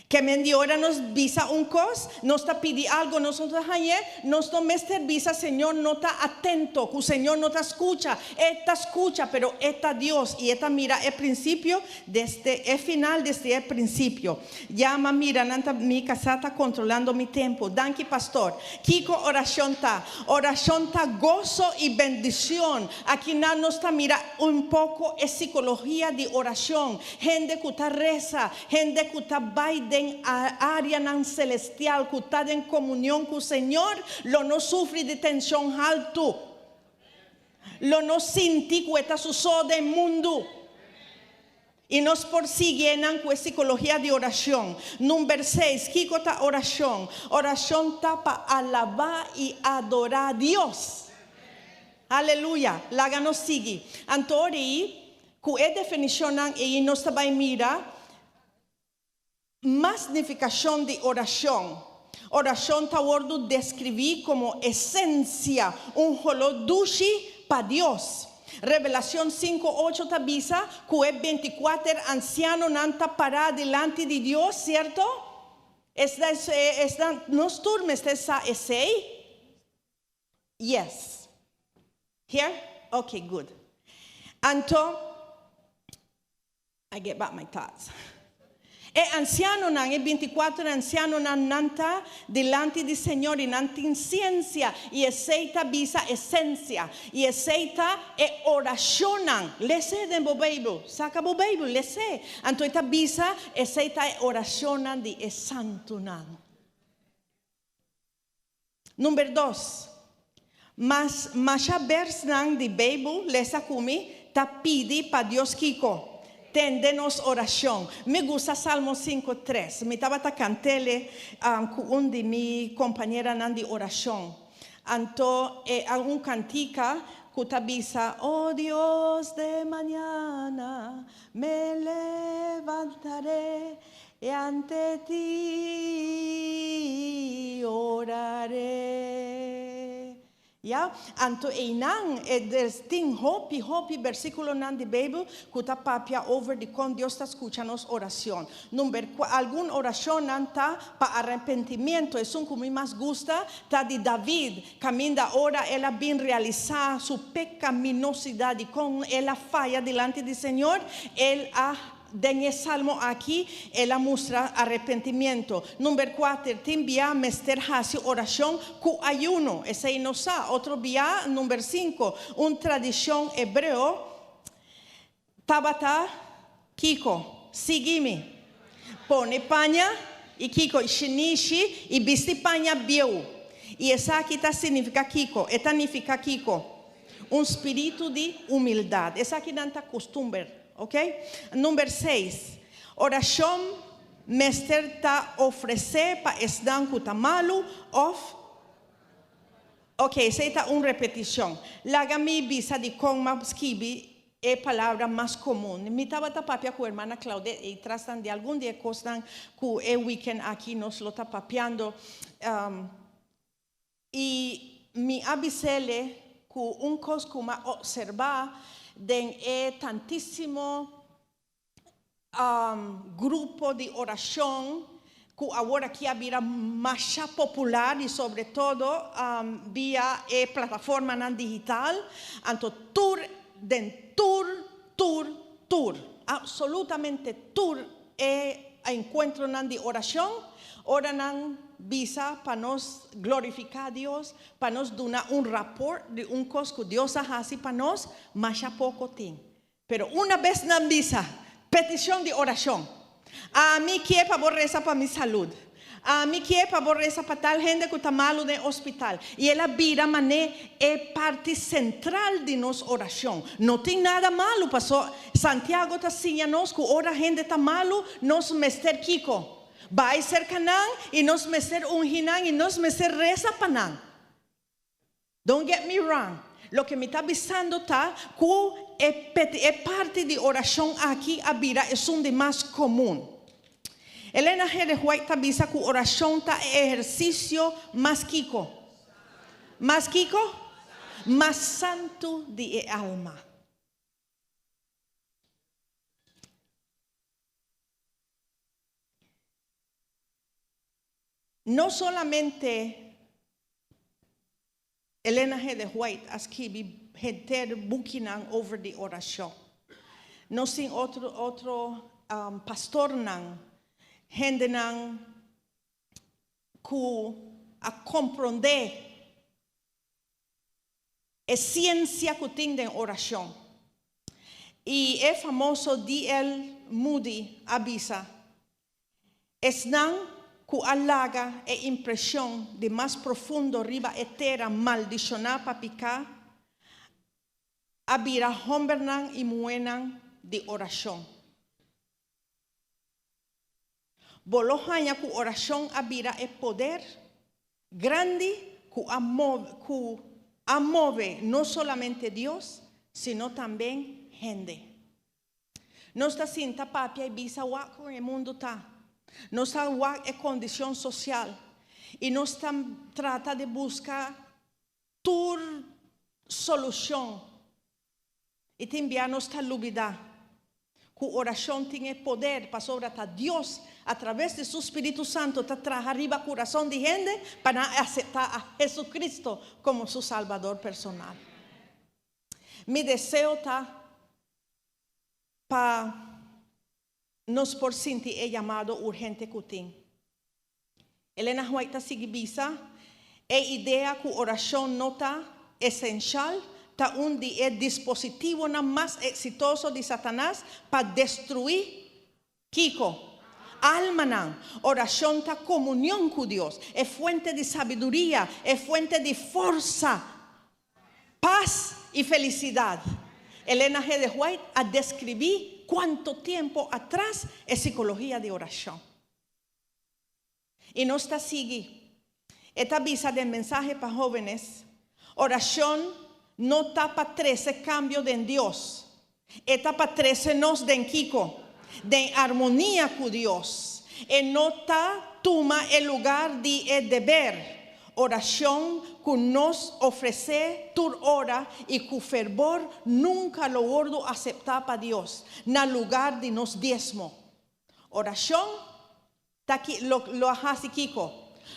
Ke men di ora nos bisa un kos, nos ta pidi algo, nos no ta hañ'é, nos no mester bisa Señor no ta atento, ku Señor no ta skucha. E ta skucha, pero E ta Dios i E ta mira e prinsipio desde e final desde e prinsipio. Ya m'a mira nan ta mi kasá ta kontrolando mi tempu. Danki pastor. Kiko orashon ta? Orashon ta goso i bendishon. Aki nan nos ta mira un poko e sikologia di orashon. Hende ku ta resa, Hende ku ta bai den áreanan selestial, ku ta den komunion ku Señor, lo no sufri di tenshon haltu. Lo no sinti ku e ta su so den mundu. I nos por sigui einan ku e sikologia di orashon. Number seis, kiko ta orashon? Orashon ta pa alabá i adorá Dios. Aleluya! Laga nos sigui. Anto ora ei, Ku e definishonnan ei nos ta bai mira mas nifikashon di orashon. Orashon ta wòrdu deskribí komo esensia, un holó dushi pa Dios. Revelashon sinku ocho ta bisa ku e bintikuater ansianonan ta pará dilanti di Dios, sierto? Esnan, esnan, nos tur mester sa esei? Yes. Here? Ok, good. Anto, I get back my thoughts. E ansianonan, e binticuater ansianonan, nan ta dilanti di Señor i nan tin siensia, i esei ta bisa esensia, i esei ta e orashonnan. Les'é den bo Beibel, saka bo Beibel, les'é. Anto e ta bisa, esei ta e orashonnan di e santunan. Number dos, mas masha bèrsnan di Beibel, lesa ku mi, ta pidi pa Dios kiko? Tende nos orashon. Mi gusta Salmo 5:3. Mi tabata kant'é ku un di mi kompañeronan di orashon. Anto e un kantika ku ta bisa, Oh Dios, de mañana me levantaré y ante ti oraré. Ja, anto einan e tin hopi hopi versíkulonan di Beibel ku ta papia over di kon Dios ta skucha nos orashon. Number algun orashonnan ta pa arepentimentu, esun ku mi mas gusta ta di David, kaminda ora el a bin realisá su pekaminosidad kon el a faya dilanti di Señor, el a den e salmo aki, el a mustra arepentimentu. Number 4, tin bia mester hasi orashon ku ayuno. Esei nos sa. Otro bia, number 5, un tradishon hebreo, tabata kiko, sigui mi. Pone paña i kiko, shinishi i bisti paña bieu. I esaki ta signifiká kiko, e ta signifiká kiko. Un spiritu di humildat. Esakinan ta kustumber, ok? Number 6. Orashon mester ta ofresé pa esnan ku ta malu òf Ok, esei ta un repetishon. Laga mi bisa di kon m'a skibi e palabra mas komun. Mi tabata papia ku hermana Claudette i trasnan di algun di e kosnan ku e weekend aki nos lo ta papiando. I mi a bis'é ku un kos ku m'a opservá den e tantísimo grupo di orashon ku awor aki a bira mas popular i sobre todo via e plataformanan digital, anto tur den tur tur tur absolutamente tur e enkuentronan di orashon, ora nan bisa pa nos glorifiká Dios, pa nos duna un rapport di un kos ku Dios a hasi pa nos, masha poko tin. Pero una bes nan bisa, petishon di orashon. Ami ke pa bo resa pa mi salú. Ami ke pa bo resa pa tal hende ku ta malu den hospital. I el a bira manera e parti sentral di nos orashon. No tin nada malu, pasó Santiago ta siña nos ku ora hende ta malu, nos mester kiko. Bai serka nan i nos mester ungi nan i nos mester resa pa nan. Don't get me wrong. Loke mi ta bisando ta ku e, e parti di orashon aki a bira esun di mas komun. Elena G. de White ta bisa ku orashon ta ehersisio mas kiko. Mas kiko? Mas santu di e alma. No solamente Elena G. de White a skibi henter bukinan over di orashon. Nos tin otro otro pastornan, hendenan ku a komprondé e siensia ku tin den orashon. I e famoso D.L. Moody a bisa, Esnan ku a laga e impreshon di mas profundo riba e tera maldishoná pa piká, a bira hòmbernan i muhénan di orashon. Bo lo haña ku orashon a bira e poder grandi ku a ku a move no solamente Dios, sino tambe hende. Nos ta sinta papia i bisa wak kon e mundu ta. Nos ta wak e kondishon sosial. I nos ta trata di buska tur solushon. I tin bia nos ta lubidá ku orashon tin e poder pasobra ta Dios a traves di su Spiritu Santu ta traha riba kurason di hende pa nan aseptá a Jesucristo komo su Salbador personal. Mi deseo ta pa nos por sinti e yamado urgente ku tin. Elena White ta sigui bisa, e idea ku orashon no ta esensial ta un di e dispositivonan mas eksitoso di Satanas pa destruí kiko? Almanan. Orashon ta komunion ku Dios, e fuente di sabiduria, e fuente di forsa, pas i felisidat. Elena G. de White a deskribí kuantu tempu atras e sikologia di orashon. I nos ta sigui. E ta bisa den Mensahe pa Jóvenes, Orashon no ta pa trese kambio den Dios. E ta pa trese nos den kiko? Den armonia ku Dios. E no ta tuma e lugar di e deber. Orashon ku nos ofresé tur ora i ku ferbor nunka lo wòrdu aseptá pa Dios na lugar di nos diesmo. Orashon ta ki lo lo a hasi kiko?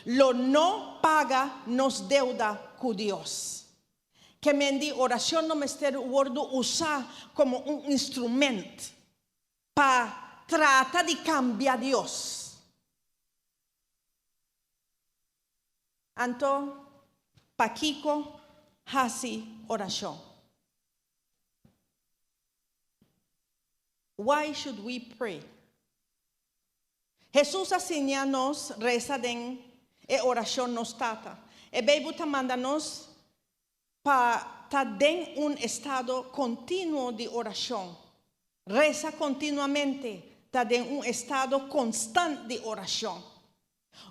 Lo no paga nos deuda ku Dios. Ke men di orashon no mester wòrdu usá komo un instrument pa trata di kambia Dios. Anto, pakiko hasi orashon? Why should we pray? Hesus a siña nos resa den e orashon Nos Tata. E Beibel ta manda nos pa ta den un estado kontinuo di orashon. Resa kontinuamente ta den un estado konstant di orashon.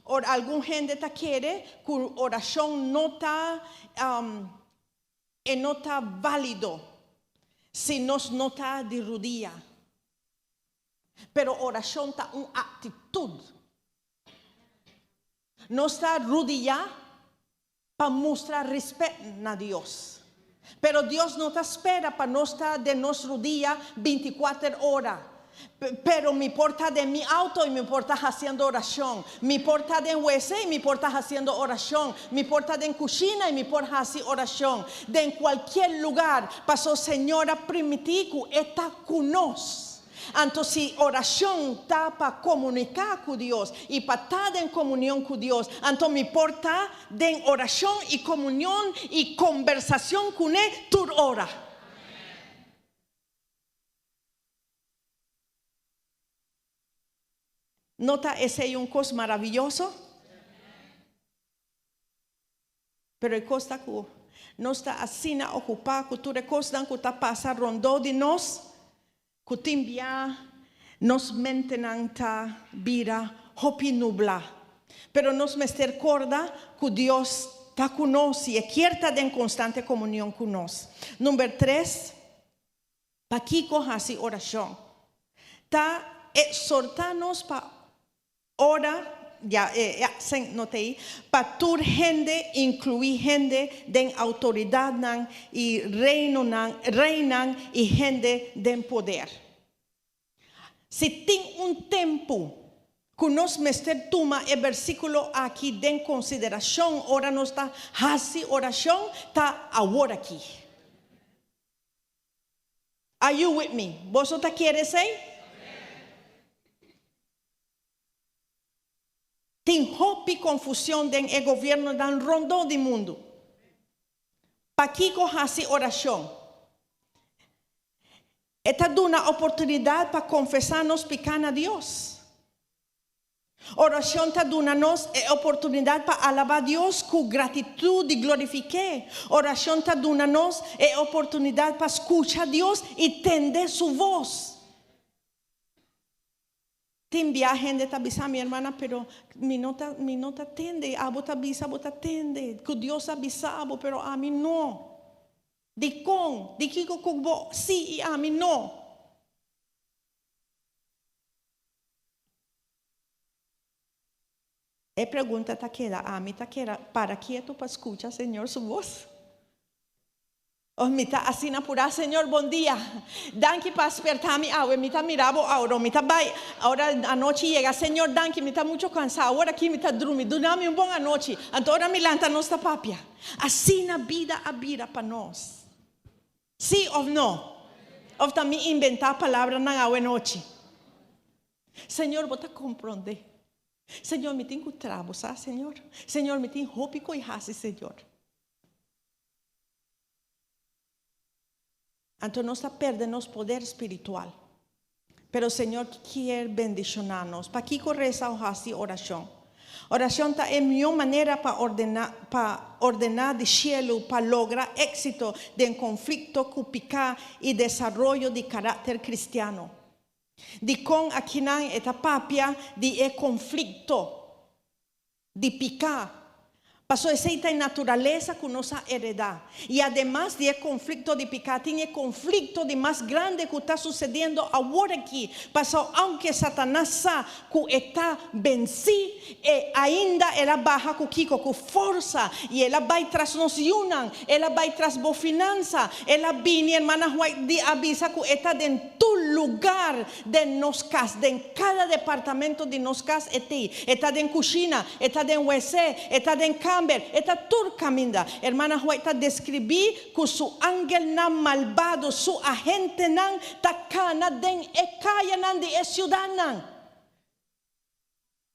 Ora algun hende ta kere ku orashon no ta e no ta válido si nos no ta di rudia. Pero orashon ta un aktitut. Nos ta rudiá pa mustra rispèt na Dios. Pero Dios no ta spera pa nos ta den nos rudia bintikuater ora. Pero mi por ta den mi auto i mi por ta hasiendo orashon. Mi por ta den wc i mi por ta hasiendo orashon. Mi por ta den kushina i mi por hasi orashon. Den kualkier lugar, paso Señor a primiti ku E ta ku nos. Anto si orashon ta pa komuniká ku Dios i pa ta den komunion ku Dios, anto mi por ta den orashon i komunion i kombersashon kuné tur ora. No ta esei un kos maravioso? Pero e kos ta ku nos ta asina okupá ku tur e kosnan ku ta pasa rondó di nos, ku tin bia nos mentenan ta bira hopi nublá. Pero nos mester korda ku Dios ta ku nos i e kier ta den konstante komunion ku nos. Number tres, Pakiko hasi orashon? Ta eksortá nos pa ora, ya, ya, sen no ta ei, pa tur hende, inkluí hende den outoridatnan i reinonan, reinan i hende den poder. Si tin un tempu ku nos mester tuma e versíkulo aki den konsiderashon ora nos ta hasi orashon, ta aworakí. Are you with me? Boso ta kere esei? Tin hopi confusion den e gobiernonan rondó di mundu. Pakiko hasi oracion? E ta duna oportunidad pa confesa nos pica na Dios. Oracion ta duna nos e oportunidad pa alaba Dios cu gratitud i glorifik'é. Oracion ta duna nos e oportunidad pa scucha Dios i tende su voz. Tin bia hende ta bisa mi, Hermana, pero mi no ta, mi no ta tende. Abo ta bisa bo ta tende, cu Dios a bisa bo, pero ami no. Dicon? Di kico cu bo si i ami no? E pregunta ta keda, Ami ta keda para kietu pa skucha Señor su bos? Of mi ta asina purá, Señor, bon dia. Danki pa sperta mi awe. Mi ta mira bo awor. Mi ta bai. Ora anochi yega, Señor, danki, mi ta mucho kansá. Awor aki mi ta drumi. Duna mi un bon anochi. Anto ora mi lanta nos ta papia. Asina bida a bira pa nos. Sí of no? Of ta mi inventá palabranan awe nochi? Señor, bo ta komprondé. Señor, mi tin ku tra bo sa, Señor. Señor, mi tin hopi ku i hasi, Señor. Anto nos ta perde nos poder spiritual. Pero Señor kier bendishoná nos. Pakiko resa o hasi orashon? Orashon ta e mihó manera pa ordená pa ordená di shelu pa logra éksito den konflikto ku piká i desaroyo di karakter kristiano. Dikon akinan e ta papia di e konflikto di piká? Pasobra esei ta e naturalesa ku nos a heredá. I ademas di e konflikto di piká, tin e konflikto di mas grandi ku ta susediendo awor aki. Pasobra ounke Satanas sa ku e ta bensí, e ainda el a baha ku kiko? Ku forsa. I el a bai tras nos yunan, el a bai tras bo finansa, el a bini, Hermana White di a bisa ku e ta den tur lugar den nos kas, den kada departamento di nos kas e t'ei. E ta den kushina, e ta den wc, e ta den kamber, e ta tur kaminda. Hermana White ta deskribí ku su angelnan malbado, su agentenan, ta kana den e kayanan di e siudatnan.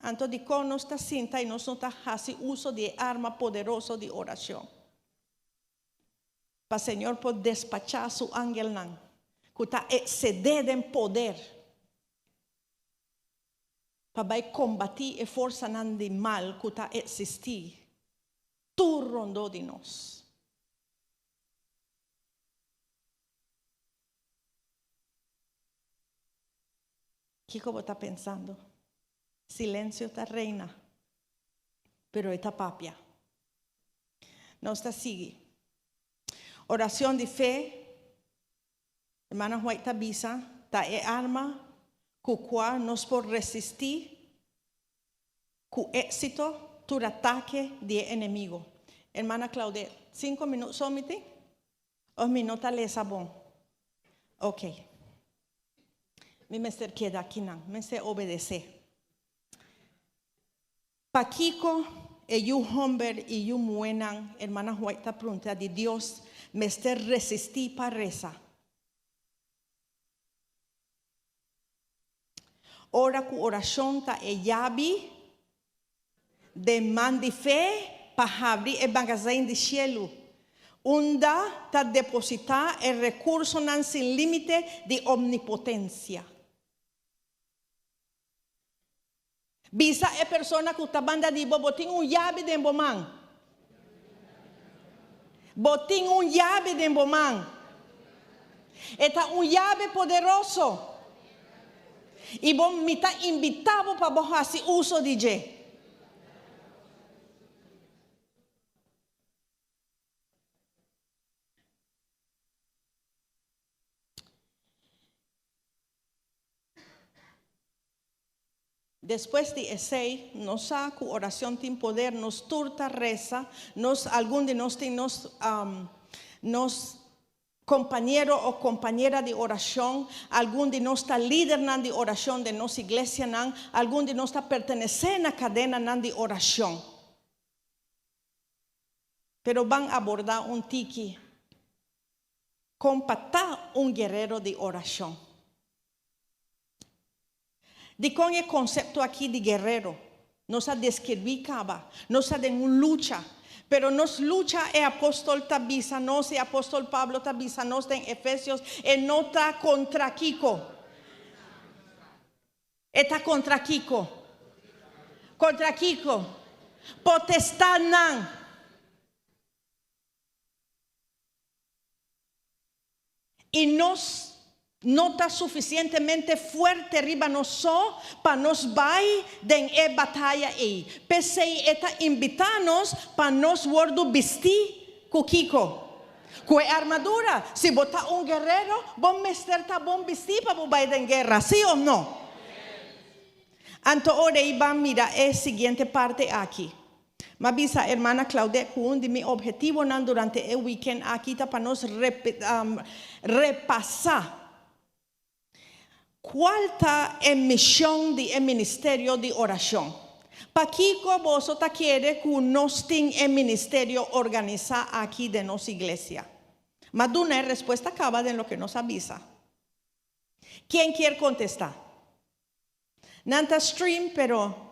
Anto dikon nos ta sinta i nos no ta hasi uso di e arma poderoso di orashon? Pa Señor por despachá su angelnan ku ta eksedé den poder pa bai kombatí e forsanan di mal ku ta eksistí tur rondó di nos. Kiko bo ta pensando? Silensio ta reina, pero e ta papia. Nos ta sigui. Oracion di fe, Hermana White ta bisa, ta e arma cu cua nos por resisti cu exito tur atake di e enemigo. Hermana Claudette, cinco minuut so mi tin? Of mi no ta lesa bon? Ok. Mi mester keda akinan. Mester obedece. Pakiko e yu homber i yu muhénan, Hermana White ta prunta, di Dios mester resistí pa resa? Ora ku orashon ta e yabi den man di fe pa habri e magazein di shelu, unda ta depositá e rekursonan sin límite di omnipotensia. Bisa e persona ku ta banda di bo, Bo tin un yabi den bo man. Bo tin un yabi den bo man. E ta un yabi poderoso. I bo, mi ta invitá bo pa bo hasi uso di dje. Despues di esei, nos sa ku oracion tin poder, nos tur ta resa, nos, algun di nos tin nos, nos kompañero o kompañera di oracion, algun di nos ta lidernan di oracion den nos iglesianan, algun di nos ta pertenesé na kadenanan di oracion. Pero ban abordá un tiki kon pa ta un guerero di oracion. Dikon e konsepto aki di guerero? Nos a deskribi kaba. Nos ta den un lucha. Pero nos lucha, e apostol ta bisa nos, e apostol Pablo ta bisa nos den Efesios, e no ta kontra kiko? E ta kontra kiko? Kontra kiko? Potestadnan. I nos no ta sufisientemente fuerte riba nos so pa nos bai den e bataya ei. P'esei e ta invitá nos pa nos wòrdu bistí ku kiko? Ku e armadura. Si bo ta un guerero, bo mester ta bon bistí pa bo bai den guera, sí òf no? Anto ora ei ban mira e siguiente parte aki. M'a bisa hermana Claudette ku un di mi obhetivonan durante e weekend aki ta pa nos repasá kual ta e mishon di e ministerio di orashon. Pakiko boso ta kere ku nos tin e ministerio organisá aki den nos iglesia? M'a duna e respuesta kaba den loke nos a bisa. Ken kier kontestá? Nan ta stream pero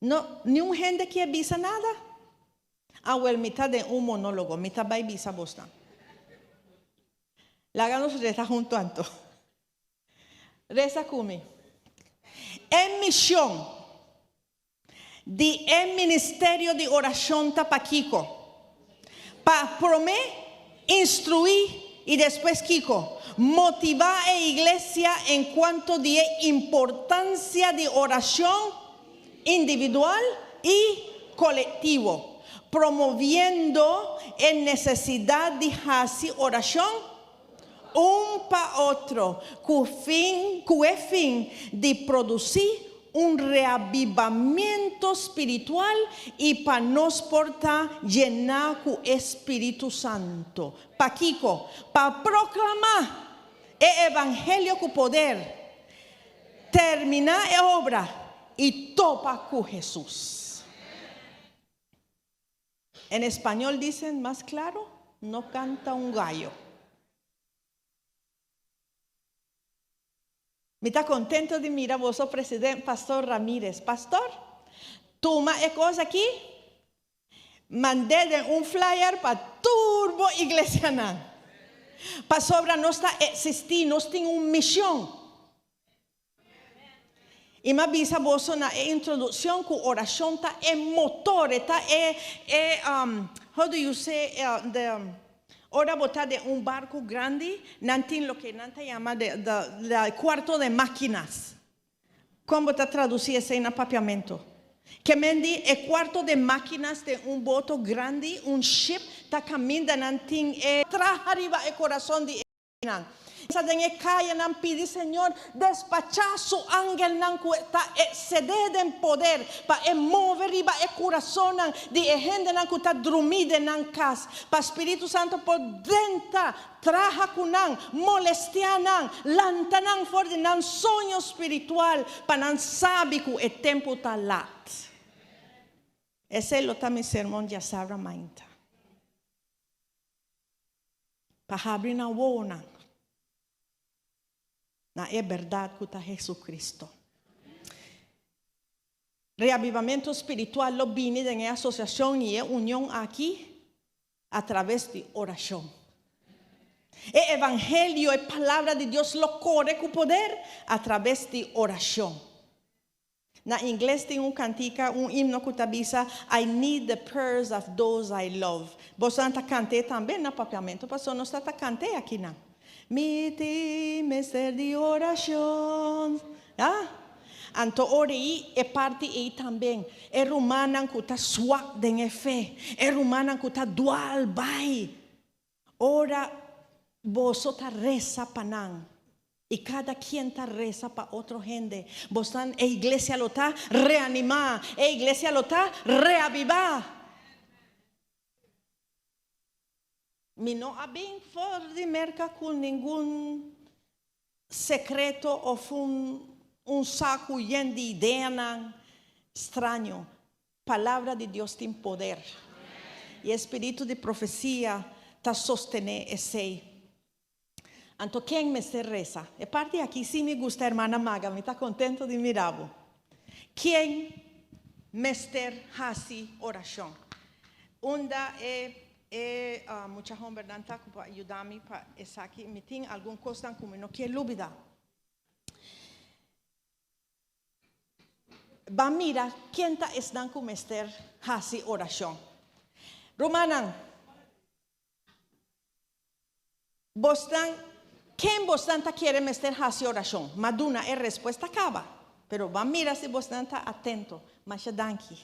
No, niun hende kier bisa nada? Awel, mi ta den un monólogo, mi ta bai bisa bosnan. Laga nos resa hunto anto. Resa ku mi. E mishon di e ministerio di orashon ta pa kiko? Pa promé instruí i despues kiko? Motivá e iglesia en kuanto di e importansia di orashon individual i kolektivo, promoviendo e nesesidat di hasi orashon un pa otro ku fin ku e fin di produsí un reabibamiento spiritual i pa nos por ta yená ku e Spiritu Santu. Pakiko? Pa proklamá e evangelio ku poder, terminá e obra i topa ku Hesus. En español dicen más claro, no canta un gallo. Mi ta contento di mira boso president Pastor Ramirez. Pastor, tuma e cos aki, mand'é den un flyer pa tur bo iglesianan. Pasobra nos ta existi, nos tin un mision. I m'a bisa boso na e introduccion cu oracion ta e motor, e ta e, e, how do you say, the, ora bo ta den un barco grandi, nan tin loke nan ta yama the, the, the cuarto de maquinas. Con bo ta traduci esey na papiamento? Ke men di e cuarto de maquinas den un boto grandi, un ship, ta caminda nan tin e traha riba e corazon di e. Nan. Sa den e kayanan pidi Señor despachá su angelnan ku ta eksedé den poder pa e move riba e kurasonnan di e hendenan ku ta drumí den nan kas, pa Spiritu Santu por drenta, traha ku nan, molestiá nan, lanta nan for di nan soño spiritual pa nan sabi ku e tempu ta lat. Esei lo ta mi sermon djasabra mainta. Pa habri nan wowonan na e bèrdat ku ta Jesucristo. Reavivamentu spiritual lo bini den e asosiashon i e union aki atraves di orashon. E evangelio, e palabra di Dios lo kore ku poder atraves di orashon. Na ingles tin un kantika, un himno ku ta bisa, I need the prayers of those I love. Bosonan ta kant'é tambe na papiamentu, pasobra nos ta ta kant'é akinan. Mi tin mester di orashon. Ah? Anto ora ei, e parti ei tambe, e rumannan ku ta swak den e fe, e rumannan ku ta dual bai, Ora boso ta resa pa nan, i kada kien ta resa pa otro hende, bosnan, e iglesia lo ta reanimá, e iglesia lo ta reavivá. Mi no a bin for di Merka ku ningun sekreto òf un un saku yen di ideanan straño. Palabra di Dios tin poder. I e spiritu di profesia ta sostené esei. Anto ken mester resa? E parti aki sí mi gusta, hermana Maga, mi ta kontento di mira bo. Ken mester hasi orashon? Unda e e mucha hombernan ta ku por a yuda mi pa esaki? Mi tin algun kosnan ku mi no kier lubida. Ban mira ken ta esnan ku mester hasi orashon. Rumannan, bosnan, ken bosnan ta kere mester hasi orashon? M'a duna e respuesta kaba, pero ban mira si bosnan ta atento. Masha danki.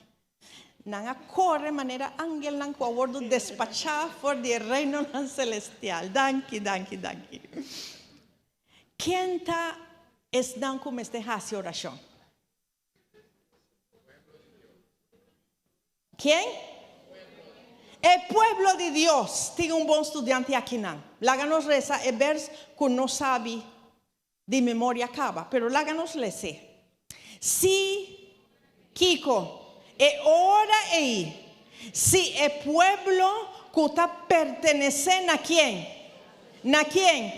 Nan a kore manera angelnan ku a wòrdu despachá for di e reinonan selestial. Danki, danki, danki. Ken ta esnan ku mester hasi orashon? Ken? E pueblo di Dios. Tin un bon studiante akinan. Laga nos resa e bers ku nos sabi di memoria kaba, pero laga nos les'é. Si, kiko? E ora ei, si e pueblo ku ta pertenesé na ken? Na ken?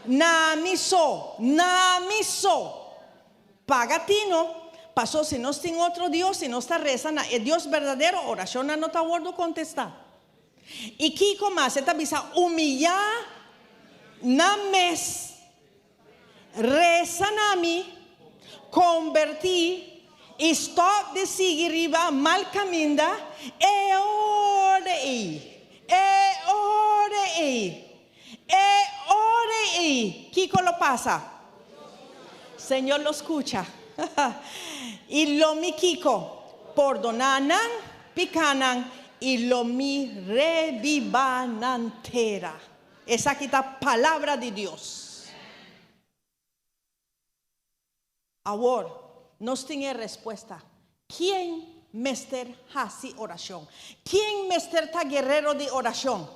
Na mi so, na mi so! Paga tino, paso si nos tin otro dios i nos ta resa na e Dios berdadero, orashonnan no ta wòrdu kontestá. I kiko mas? E ta bisa, Humiyá nan mes, resa na mi. Kombertí i stòp di sigui riba mal kaminda, e ora ei, e ora ei, e ora ei, kiko lo pasa? Señor lo skucha i lo mi kiko? Pordoná nan pikánan i lo mi rebibá nan tera. Esaki ta palabra di Dios. Awor, nos tin e respuesta. Ken mester hasi orashon? Ken mester ta guerero di orashon?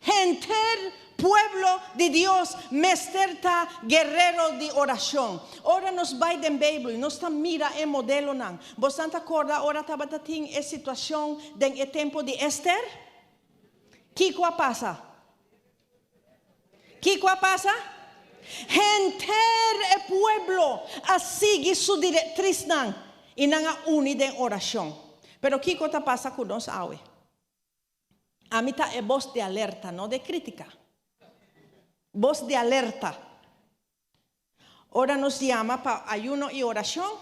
Henter pueblo di Dios mester ta guerero di orashon. Ora nos bai den Beibel, nos ta mira e modelonan. Bosan ta kòrda ora tabata tin e situashon den e tempu di Ester? Kiko a pasa? Kiko a pasa? Henter e pueblo a sigui su direktrisnan i nan a uni den orashon. Pero kiko ta pasa ku nos awe? Ami ta e bos di alerta, no de krítika. Bos di alerta. Ora nos yama pa ayuno i orashon,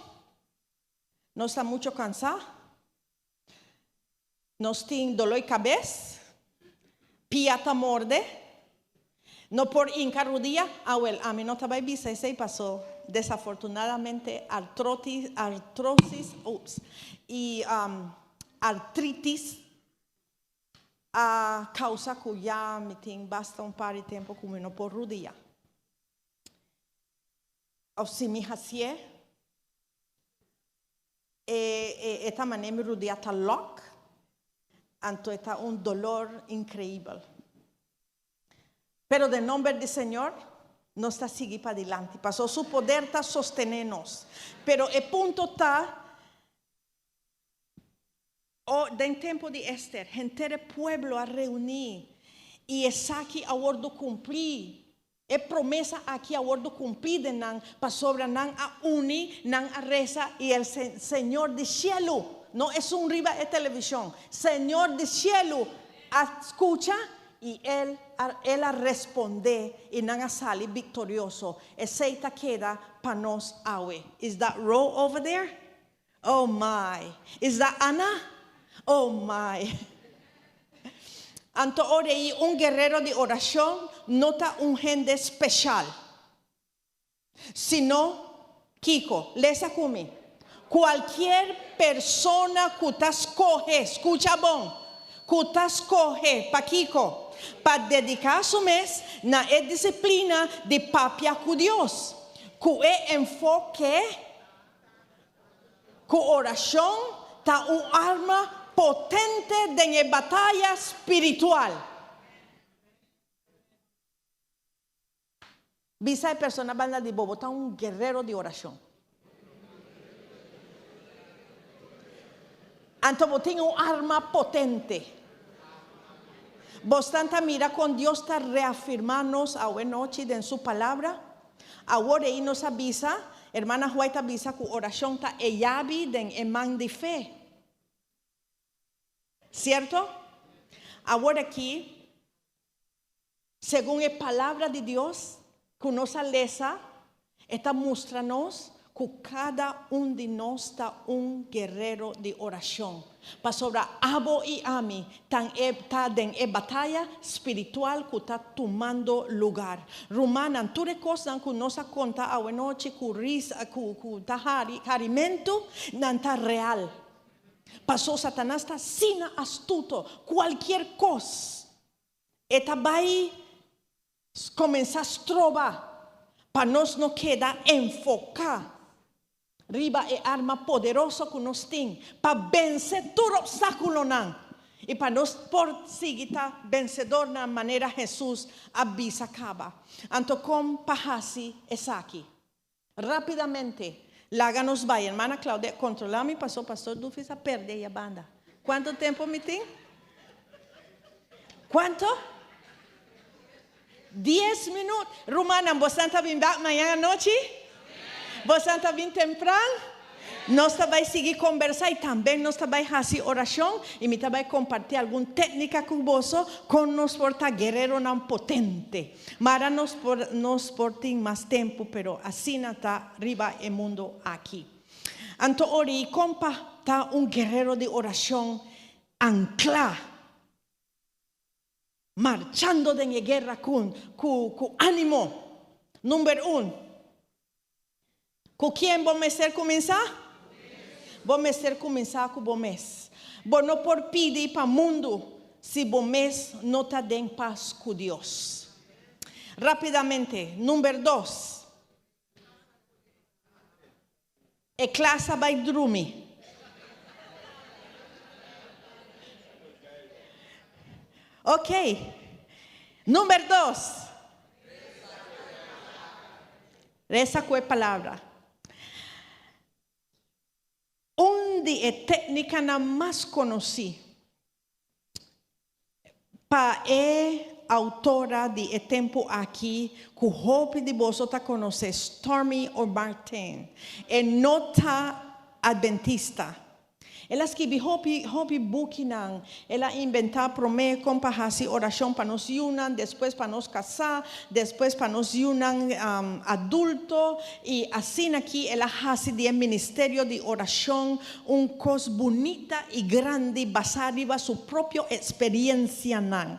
nos ta mucho kansá, nos tin doló i kabes, pia ta morde, no por hinka rudia. Awel, ami no ta bai bisa esei paso desafortunadamente artrotis, artrosis, ups, i artritis a causa cu ya mi tin basta un par di tempo cu mi no por rudia. Of si mi hacié, e, e, e ta manera mi rudia ta lock, anto e ta un dolor increibel. Pero den nomber di Señor, nos ta sigui padilanti, paso su poder ta sostené nos. Pero e punto ta, O, den tempu di Ester, henter e pueblo a reuní, i esaki a wòrdu kumplí. E promesa aki a wòrdu kumplí den nan, pasobra nan a uni, nan a resa, i el Señor di shelu, no esun riba e televishon, Señor di shelu a skucha i El a El a respondé, i nan a sali viktorioso. Esei ta keda pa nos awe. Is that row over there? Oh my! Is that Anna? Oh my! Anto ora ei un guerrero di orashon no ta un hende speshal, sino kiko? Lesa ku mi. Kualkier persona ku ta skohe, skucha bon, ku ta skohe pa kiko? Pa dediká su mes na e disiplina di papia ku Dios, ku e enfoke Ku orashon ta un arma potente den e bataya spiritual. Bisa e persona banda di bo, bo ta un guerrero di orashon. Anto bo tin un arma potente. Bosnan ta mira kon Dios ta reafirmá nos awe nochi den su Palabra? Awor ei nos a bisa, Hermana White a bisa ku orashon ta e yabi den e man di fe. Sierto? Awor aki, segun e Palabra di Dios ku nos a lesa, E ta mustra nos ku kada un di nos ta un guerero di orashon, pasobra abo i ami tan e ta den e bataya spiritual ku ta tumando lugar. Rumannan, tur e kosnan ku nos a konta awenochi ku risa, ku ku ta hari harimentu, nan ta real. Paso Satanas ta asina astuto, kualkier kos e ta bai Comenzá stroba pa nos no keda enfocá riba e arma poderoso cu nos tin pa vence tur obstáculonan y pa nos por sigui ta vencedornan manera Jesús a bisa caba. Anto con pa haci esaki? Rápidamente, laga nos bai. Hermana Claudia, controla mi paso Pastor Dufis a perde e banda. Cuanto tempo mi tin? Cuanto? Dies minuut. Rumannan, bosan ta bin bak mañan anochi? Bosan ta bin tempran? Nos ta bai sigui kombersá i tambe nos ta bai hasi orashon i mi ta bai kompartí algun téknika ku boso kon nos por ta guereronan potente. Mara nos por nos por tin mas tempu pero asina ta riba e mundu aki. Anto ora i kon pa ta un guerero di orashon anklá marchando den e guera ku ku ku ánimo. Number un. Ku ken bo mester kuminsá? Bo mester kuminsá ku bo mes. Bo no por pidi pa mundu si bo mes no ta den pas ku Dios. Rápidamente, number 2. E klas a bai drumi. Ok. Number 2. Resa ku e palabra. Un di e téknikanan mas konosí pa e outora di e tempu aki ku hopi di boso ta konosé, Stormie Omartian, e no ta adventista. El a skirbi hopi hopi bukinan. El a inventá promé kon pa hasi orashon pa nos yunan, despues pa nos kasá, despues pa nos yunan adulto i asina aki el a hasi di e ministerio di orashon un kos bunita i grandi basá riba su propio eksperiensianan.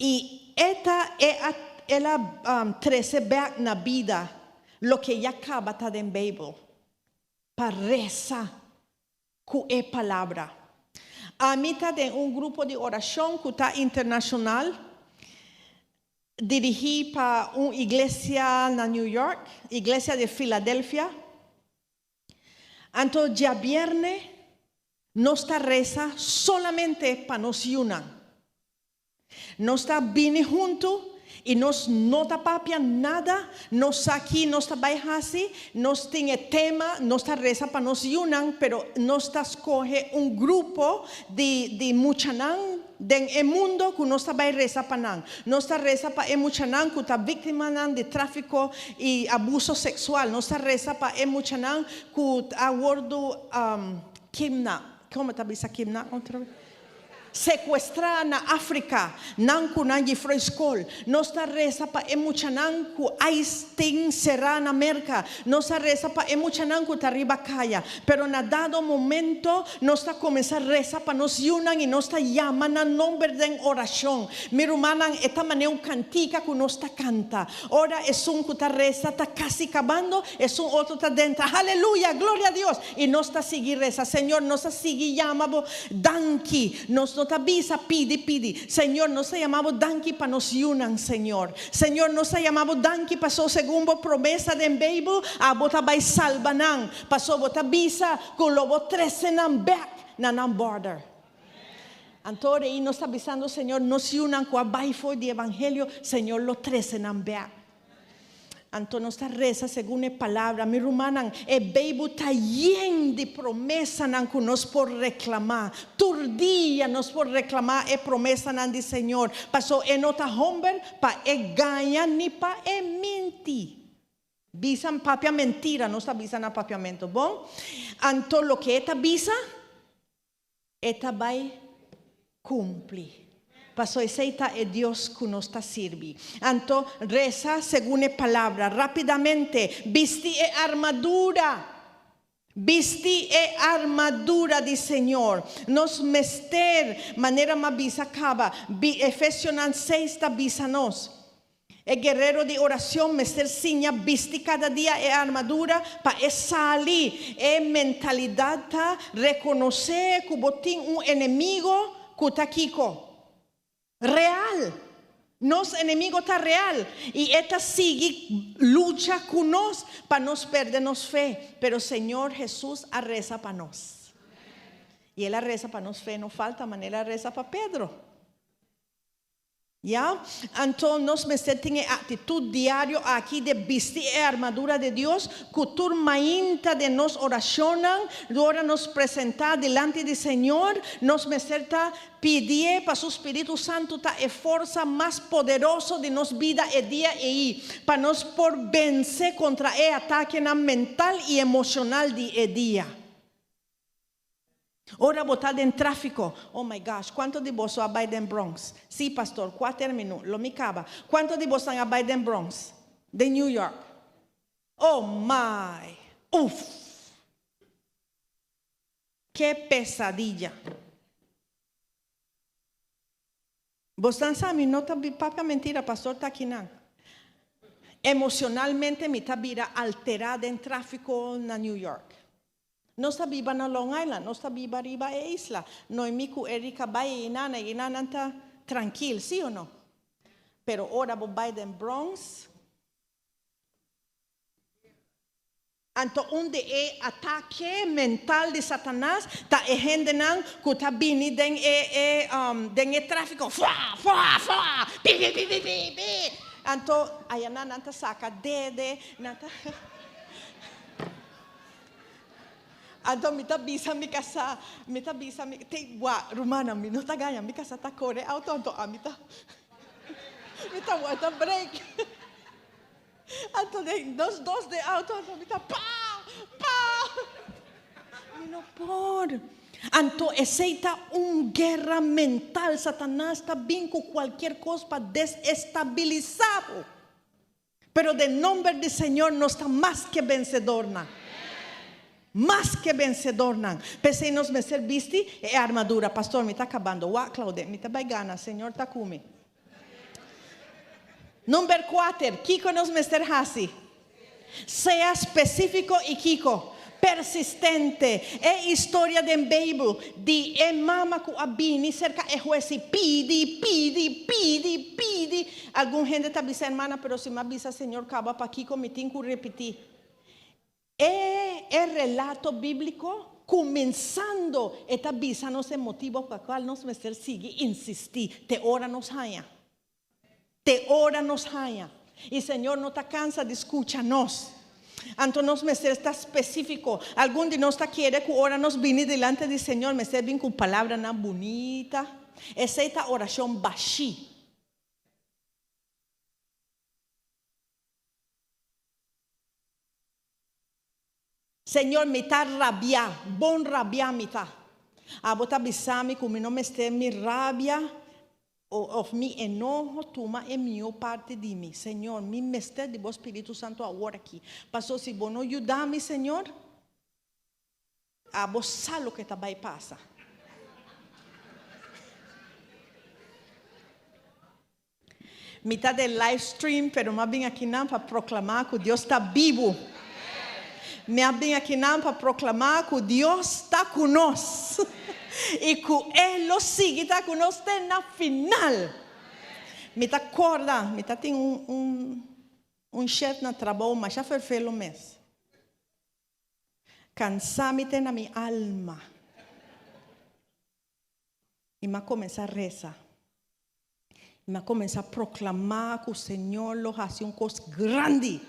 I e ta e a el a trese bèk na bida loke ya kaba ta den Beibel. Pa resa ku e palabra. Ami ta den un grupo di orashon ku ta internashonal, dirigí pa un iglesia na New York, Iglesia di Philadelphia. Anto djabièrnè nos ta resa solamente pa nos yunan. Nos ta bini huntu i nos no ta papia nada, nos sa ki nos ta bai hasi, nos tin e tema, nos ta resa pa nos yunan, pero nos ta skohe un grupo di di muchanan den e mundo ku nos ta bai resa pa nan. Nos ta resa pa e muchanan ku ta víktimanan di tráfiko i abuso seksual, nos ta resa pa e muchanan ku a wòrdu kidnap, komo ta bisa kidnap otro bes? Sekuestrá na Afrika, nan ku nan yifroi skol. Nos ta resa pa e muchanan ku ice tin será na Merka. Nos ta resa pa e muchanan ku ta riba kaya. Pero na dado momento nos ta kuminsá resa pa nos yunan i nos ta yama nan nomber den orashon. Mi rumannan, e ta manera un kantika ku nos ta kanta. Ora esun ku ta resa ta kasi kabando, esun otro ta drenta, Haleluya! Gloria a Dios! I nos ta sigui resa, Señor, nos ta sigui yama bo danki. Nos no ta bisa pidi, pidi. Señor, nos ta yama bo danki pa nos yunan, Señor. Señor, nos ta yama bo danki paso segun bo promesa den Beibel, abo ta bai salba nan, paso bo ta bisa ku lo bo trese nan bèk na nan border. Anto ora ei nos ta bisando, Señor, nos yunan ku a bai for di evangelio, Señor lo trese nan bèk. Anto nos ta resa segun e palabra. Mi rumannan, e Beibel ta yen di promesanan ku nos por reklamá. Tur dia nos por reklamá e promesanan di Señor, paso e no ta homber pa e gaña ni pa e minti. Bisa papia mentira, nos ta bisa na papiamentu, bon? Anto loke e ta bisa, E ta bai kumpli. Paso esei ta e Dios ku nos ta sirbi. Anto, resa segun e palabra. Rápidamente, bisti e armadura! Bisti e armadura di Señor. Nos mester, manera m'a bisa kaba, bi Efesionan seis ta bisa nos. E guerrero di oracion mester siña bisti cada dia e armadura pa e sali. E mentalidad ta reconoce cu bo tin un enemigo cu ta kico? Real! Nos enemigo ta real y e ta sigui lucha cu nos pa nos perde nos fe. Pero Señor Jesus a reza pa nos. Y el a reza pa nos fe no falta manera el a reza pa Pedro. Ya? Anto nos mester tin e actitud diario aki de bisti e armadura de Dios, cu tur mainta den nos oracionnan, ora nos presenta dilanti di Señor, nos mester ta pidié pa su Spiritu Santu ta e forsa mas poderoso di nos bida e dia ei, pa nos por vence contra e atakenan mental y emocional di e dia. Ora bo ta den tráfiko, oh my gosh, kuantu di boso a bai den Bronx? Sí, pastor, kuater minüt, lo mi kaba. Kuantu di boso a bai den Bronx? Den New York? Oh my, uf! Ke pesadilla! Bosnan sa mi no ta papia mentira, pastor ta akinan. Emocionalmente mi ta bira alterá den tráfiko na New York. Nos ta biba na Long Island, nos ta biba riba e isla. Noemi ku Erika bai einan, einan nan ta trankil, sí o no? Pero ora bo bai den Bronx, anto un di e atake mental di Satanas ta e hendenan ku ta bini den e e den e tráfiko, fua, fua, fua, pi, pi, pi, pi, pi, pi. Anto ayanan nan ta saka dede, nan ta. Anto mi ta bisa mi kasá, mi ta bisa mi, te wak, rumannan, mi no ta gaña, mi kasá ta kore outo, anto ami ta, mi ta wanta brek. Anto den nos dos den outo, anto mi ta pa, pa. Mi no por. Anto esei ta un guera mental, Satanas ta bin ku kualkier kos pa desestabilisá bo. Pero den nomber di Señor nos ta mas ke bensedornan. Mas ke bensedornan. P'esei nos mester bisti e armadura. Pastor, mi ta kabando. Wak, Claudette, mi ta bai gana. Señor ta ku mi. Number kuater, kiko nos mester hasi? Sea spesífiko i kiko? Persistente. E historia den Beibel di e mama ku a bini serka e hues i pidi, pidi, pidi, pidi. Algun hende ta bisa, Hermana, pero si mi a bisa Señor kaba, pakiko mi tin ku ripití? E e relato bíbliko, kuminsando e ta bisa nos e motibu pa kual nos mester sigui insistí te ora nos haña. Te ora nos haña. I Señor no ta kansa di skucha nos. Anto nos mester ta spesífiko. Algun di nos ta kere ku ora nos bini dilanti di Señor mester bin ku palabranan bunita. Esei ta orashon bashí. Señor, mi ta rabiá, bon rabiá mi ta. Abo ta bisa mi ku mi no mester mi rabia òf mi enoho tuma e mihó parti di mi. Señor, mi mester di bo Spiritu Santu awor aki. Paso si bo no yuda mi, Señor, Abo sa loke ta bai pasa. Mi ta den live stream pero mi a bin akinan pa proclama cu Dios ta bibu. Mi a bin akinan pa proclama cu Dios ta cu nos y cu E lo sigui ta cu nos te na final. Mi ta corda, mi ta tin un un un chef na trabou masha ferfelo mes. Cansá mi te na mi alma. I m'a kuminsá resa. I m'a kuminsá proklamá ku Señor lo hasi un kos grandi.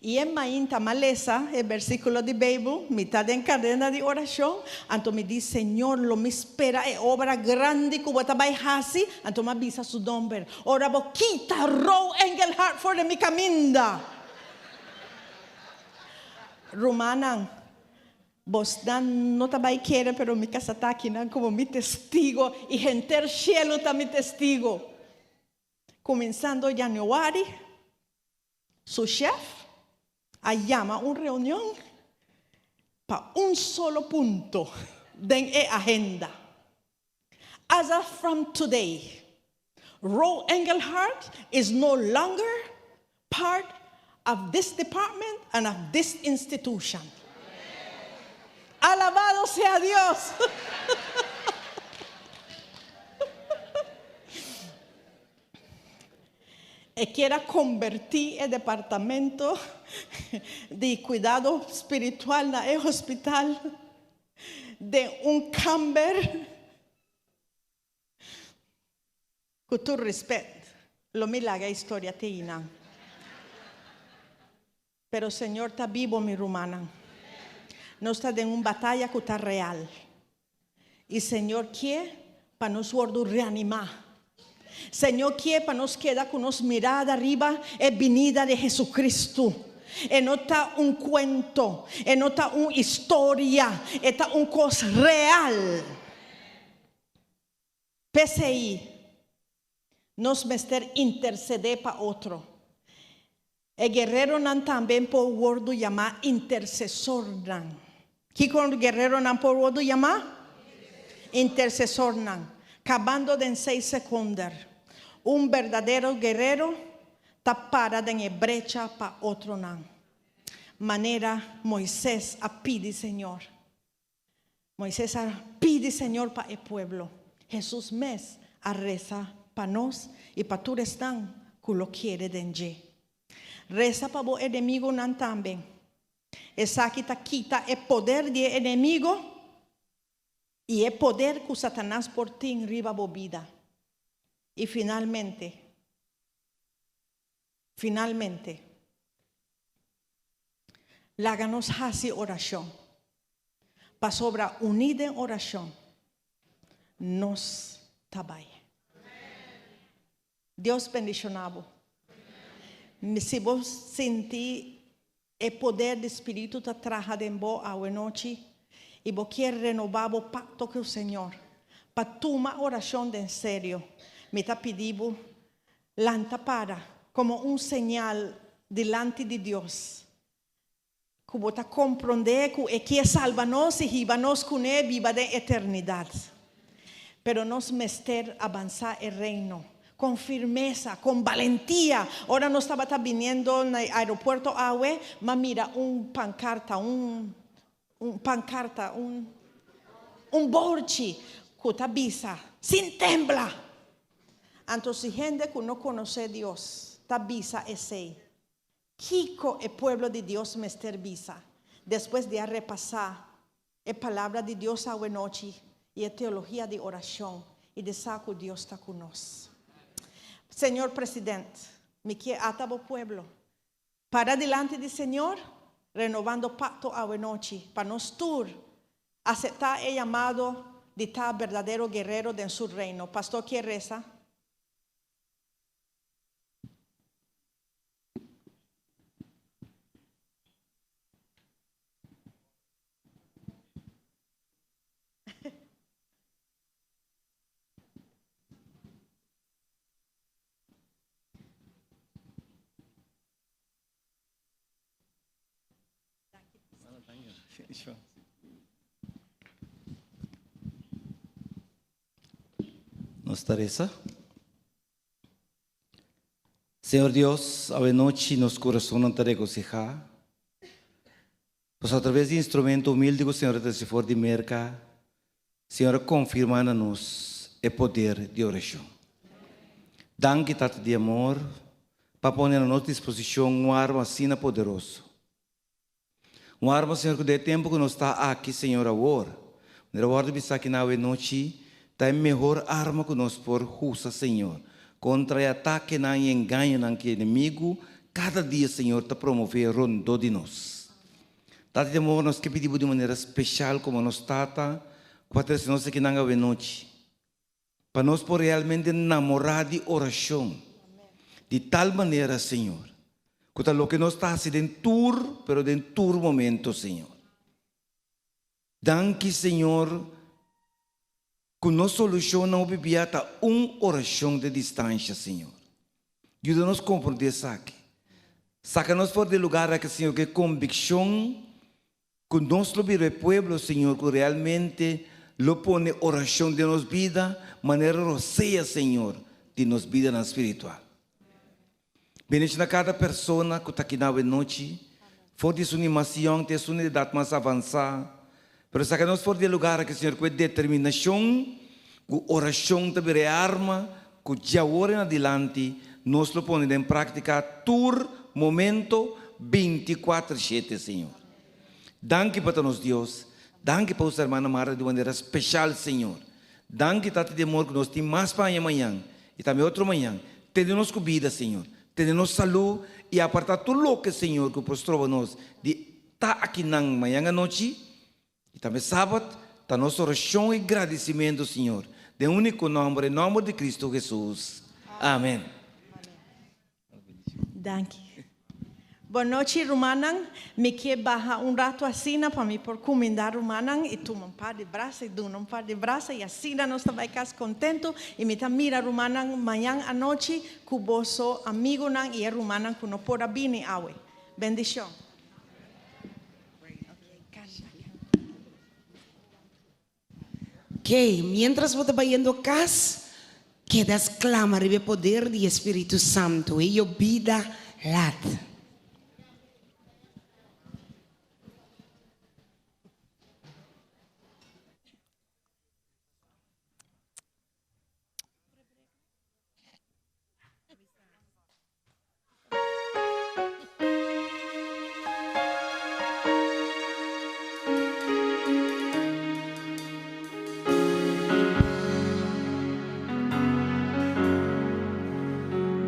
I e mainta m'a lesa e bersíkulo di Beibel, mi ta den kadena di orashon, anto mi di, Señor, lo mi spera e obra grandi ku bo ta bai hasi, anto m'a bisa su nomber, Ora bo kita Roe Engelhart for di mi kaminda! Rumannan, Bosnan no ta bai kere pero mi casa ta akinan como mi testigo y henter cielo ta mi testigo. Cuminsando januari su chef a yama un reunion pa un solo punto den e agenda. As of from today, Roe Engelhart is no longer part of this department and of this institution. Alabado sea Dios! E kier a converti e departamento di cuidado spiritual na e hospital den un kamber. Ku tur respet, lo mi laga e historia te einan. Pero Señor ta bibo mi rumannan. Nos ta den un bataya ku ta real. I Señor kie pa nos wordu reanimá. Señor kie pa nos keda ku nos mirada riba e binida di Jesucristo. E no ta un kuento, e no ta un historia, e ta un kos real. P'esei, nos mester intersedé pa otro. E guereronan tambe por wòrdu yamá intersesornan. Kiko guereronan por wòrdu yamá? Intersesornan. Kabando den seis sekonder. Un berdadero guerero ta para den e brecha pa otronan, manera Moises a pidi Señor. Moises a pidi Señor pa e pueblo. Hesus mes a resa pa nos i pa tur esnan ku lo kere den dje. Resa pa bo enemigunan tambe. Esaki ta kita e poder di e enemigo i e poder ku Satanas por tin riba bo bida. I finalmente, Finalmente, laga nos hasi orashon, pasobra uní den orashon nos ta bai. Dios bendishoná bo. Si bo sinti e poder di Spiritu ta traha den bo awenochi i bo kier renobá bo pakto ku Señor pa tuma orashon den serio, mi ta pidi bo lanta para komo un señal dilanti di Dios ku bo ta komprondé ku e kier salba nos i hiba nos kuné biba den eternidat. Pero nos mester abansá e Reino kon firmesa, kon balentia. Ora nos tabata biniendo na e aeropuerto awe, m'a mira un pankarta, un un pankarta, un un borchi ku ta bisa, Sin tembla! Anto si hende ku no konosé Dios ta bisa esei, kiko e pueblo di Dios mester bisa despues di a repasá e Palabra di Dios awenochi i e teologia di orashon i di sa ku Dios ta ku nos? Señor President, mi kier ata bo pueblo para dilanti di Señor renovando pakto awenochi pa nos tur aseptá e yamado di ta berdadero guerero den su reino. Pastor kier resa? Nos ta resa. Señor Dios, awe nochi nos kurasonnan ta regosihá. Pasobra atraves di instrumento humilde ku Señor a trese for di Merka, Señor a konfirmá na nos e poder di orashon. Danki, Tata di amor, pa pone na nos disposishon un arma asina poderoso. Un arma, Señor, ku den e tempu ku nos ta aki, Señor, awor, manera wòrdu bisa aki na awe nochi, ta e mehor arma ku nos por usa, Señor, kontra e atakenan i engañonan ku e enemigu kada dia, Señor, ta promové rondó di nos. Tata di amor, nos ke pidi Bo di un manera speshal komo nos Tata ku a trese nos akinan awe nochi, pa nos por realmente namorá di orashon di tal manera, Señor, ku ta loke nos ta hasi den tur, pero den tur momento, Señor. Danki, Señor, ku nos solushonnan hopi bia ta un orashon di distansha, Señor. Yuda nos komprondé esaki. Saka nos for di e lugar aki, Señor, ku e kombikshon ku nos lo bira e pueblo, Señor, ku realmente lo pone orashon den nos bida manera rosea, Señor, di nos bidanan spiritual. Bendiciona cada persona cu ta aki na awenochi, for di esun di mas yong te esun di edad mas avansa. Pero saca nos for di e lugar aki, Señor, cu e determinacion cu oracion ta bira e arma cu djaor en adilanti nos lo pone den practica tur momento binticuater shete, Señor. Danki pa ta nos Dios. Danki pa usa hermana Marta di un manera special, Señor. Danki, Tata di amor, cu nos tin mas pa aña mañan. I tambe otro mañan. Tene nos ku bida, Señor. Tene nos salú i apartá tur loke, Señor, ku por stroba nos di ta akinan mañan anochi i tambe sabat. Ta nos orashon i gradisimentu, Señor, den úniko nòmber, e nòmber di Kristu Hesus. Amèn. Danki. Bon nochi rumannan, mi ke baha un rato asina pa mi por cuminda rumannan y tuma un par di brasa y duna un par di brasa y asina nos ta bay cas contento y mi ta mira rumannan mañan anochi cu boso amigonan y e rumannan cu no por a bini awe. Bendicion. Ok, mientras bo ta bayendo cas, keda sclama riba e poder di e Spiritu Santo e yo bida lat.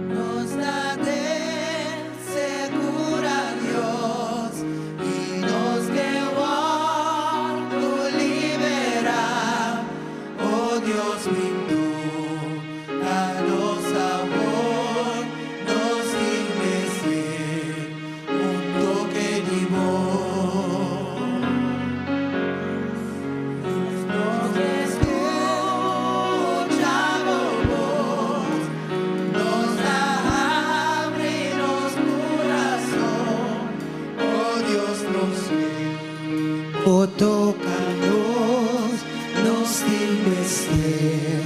Nos ta den segura Dios i nos ke wòrdu liberá. O Dios bin toca nos awor, nos tin mester un toke di bo. Nos ke scucha bo voz, nos ta habri nos corazon, o Dios nos ke Bo toca nos, nos tin mester.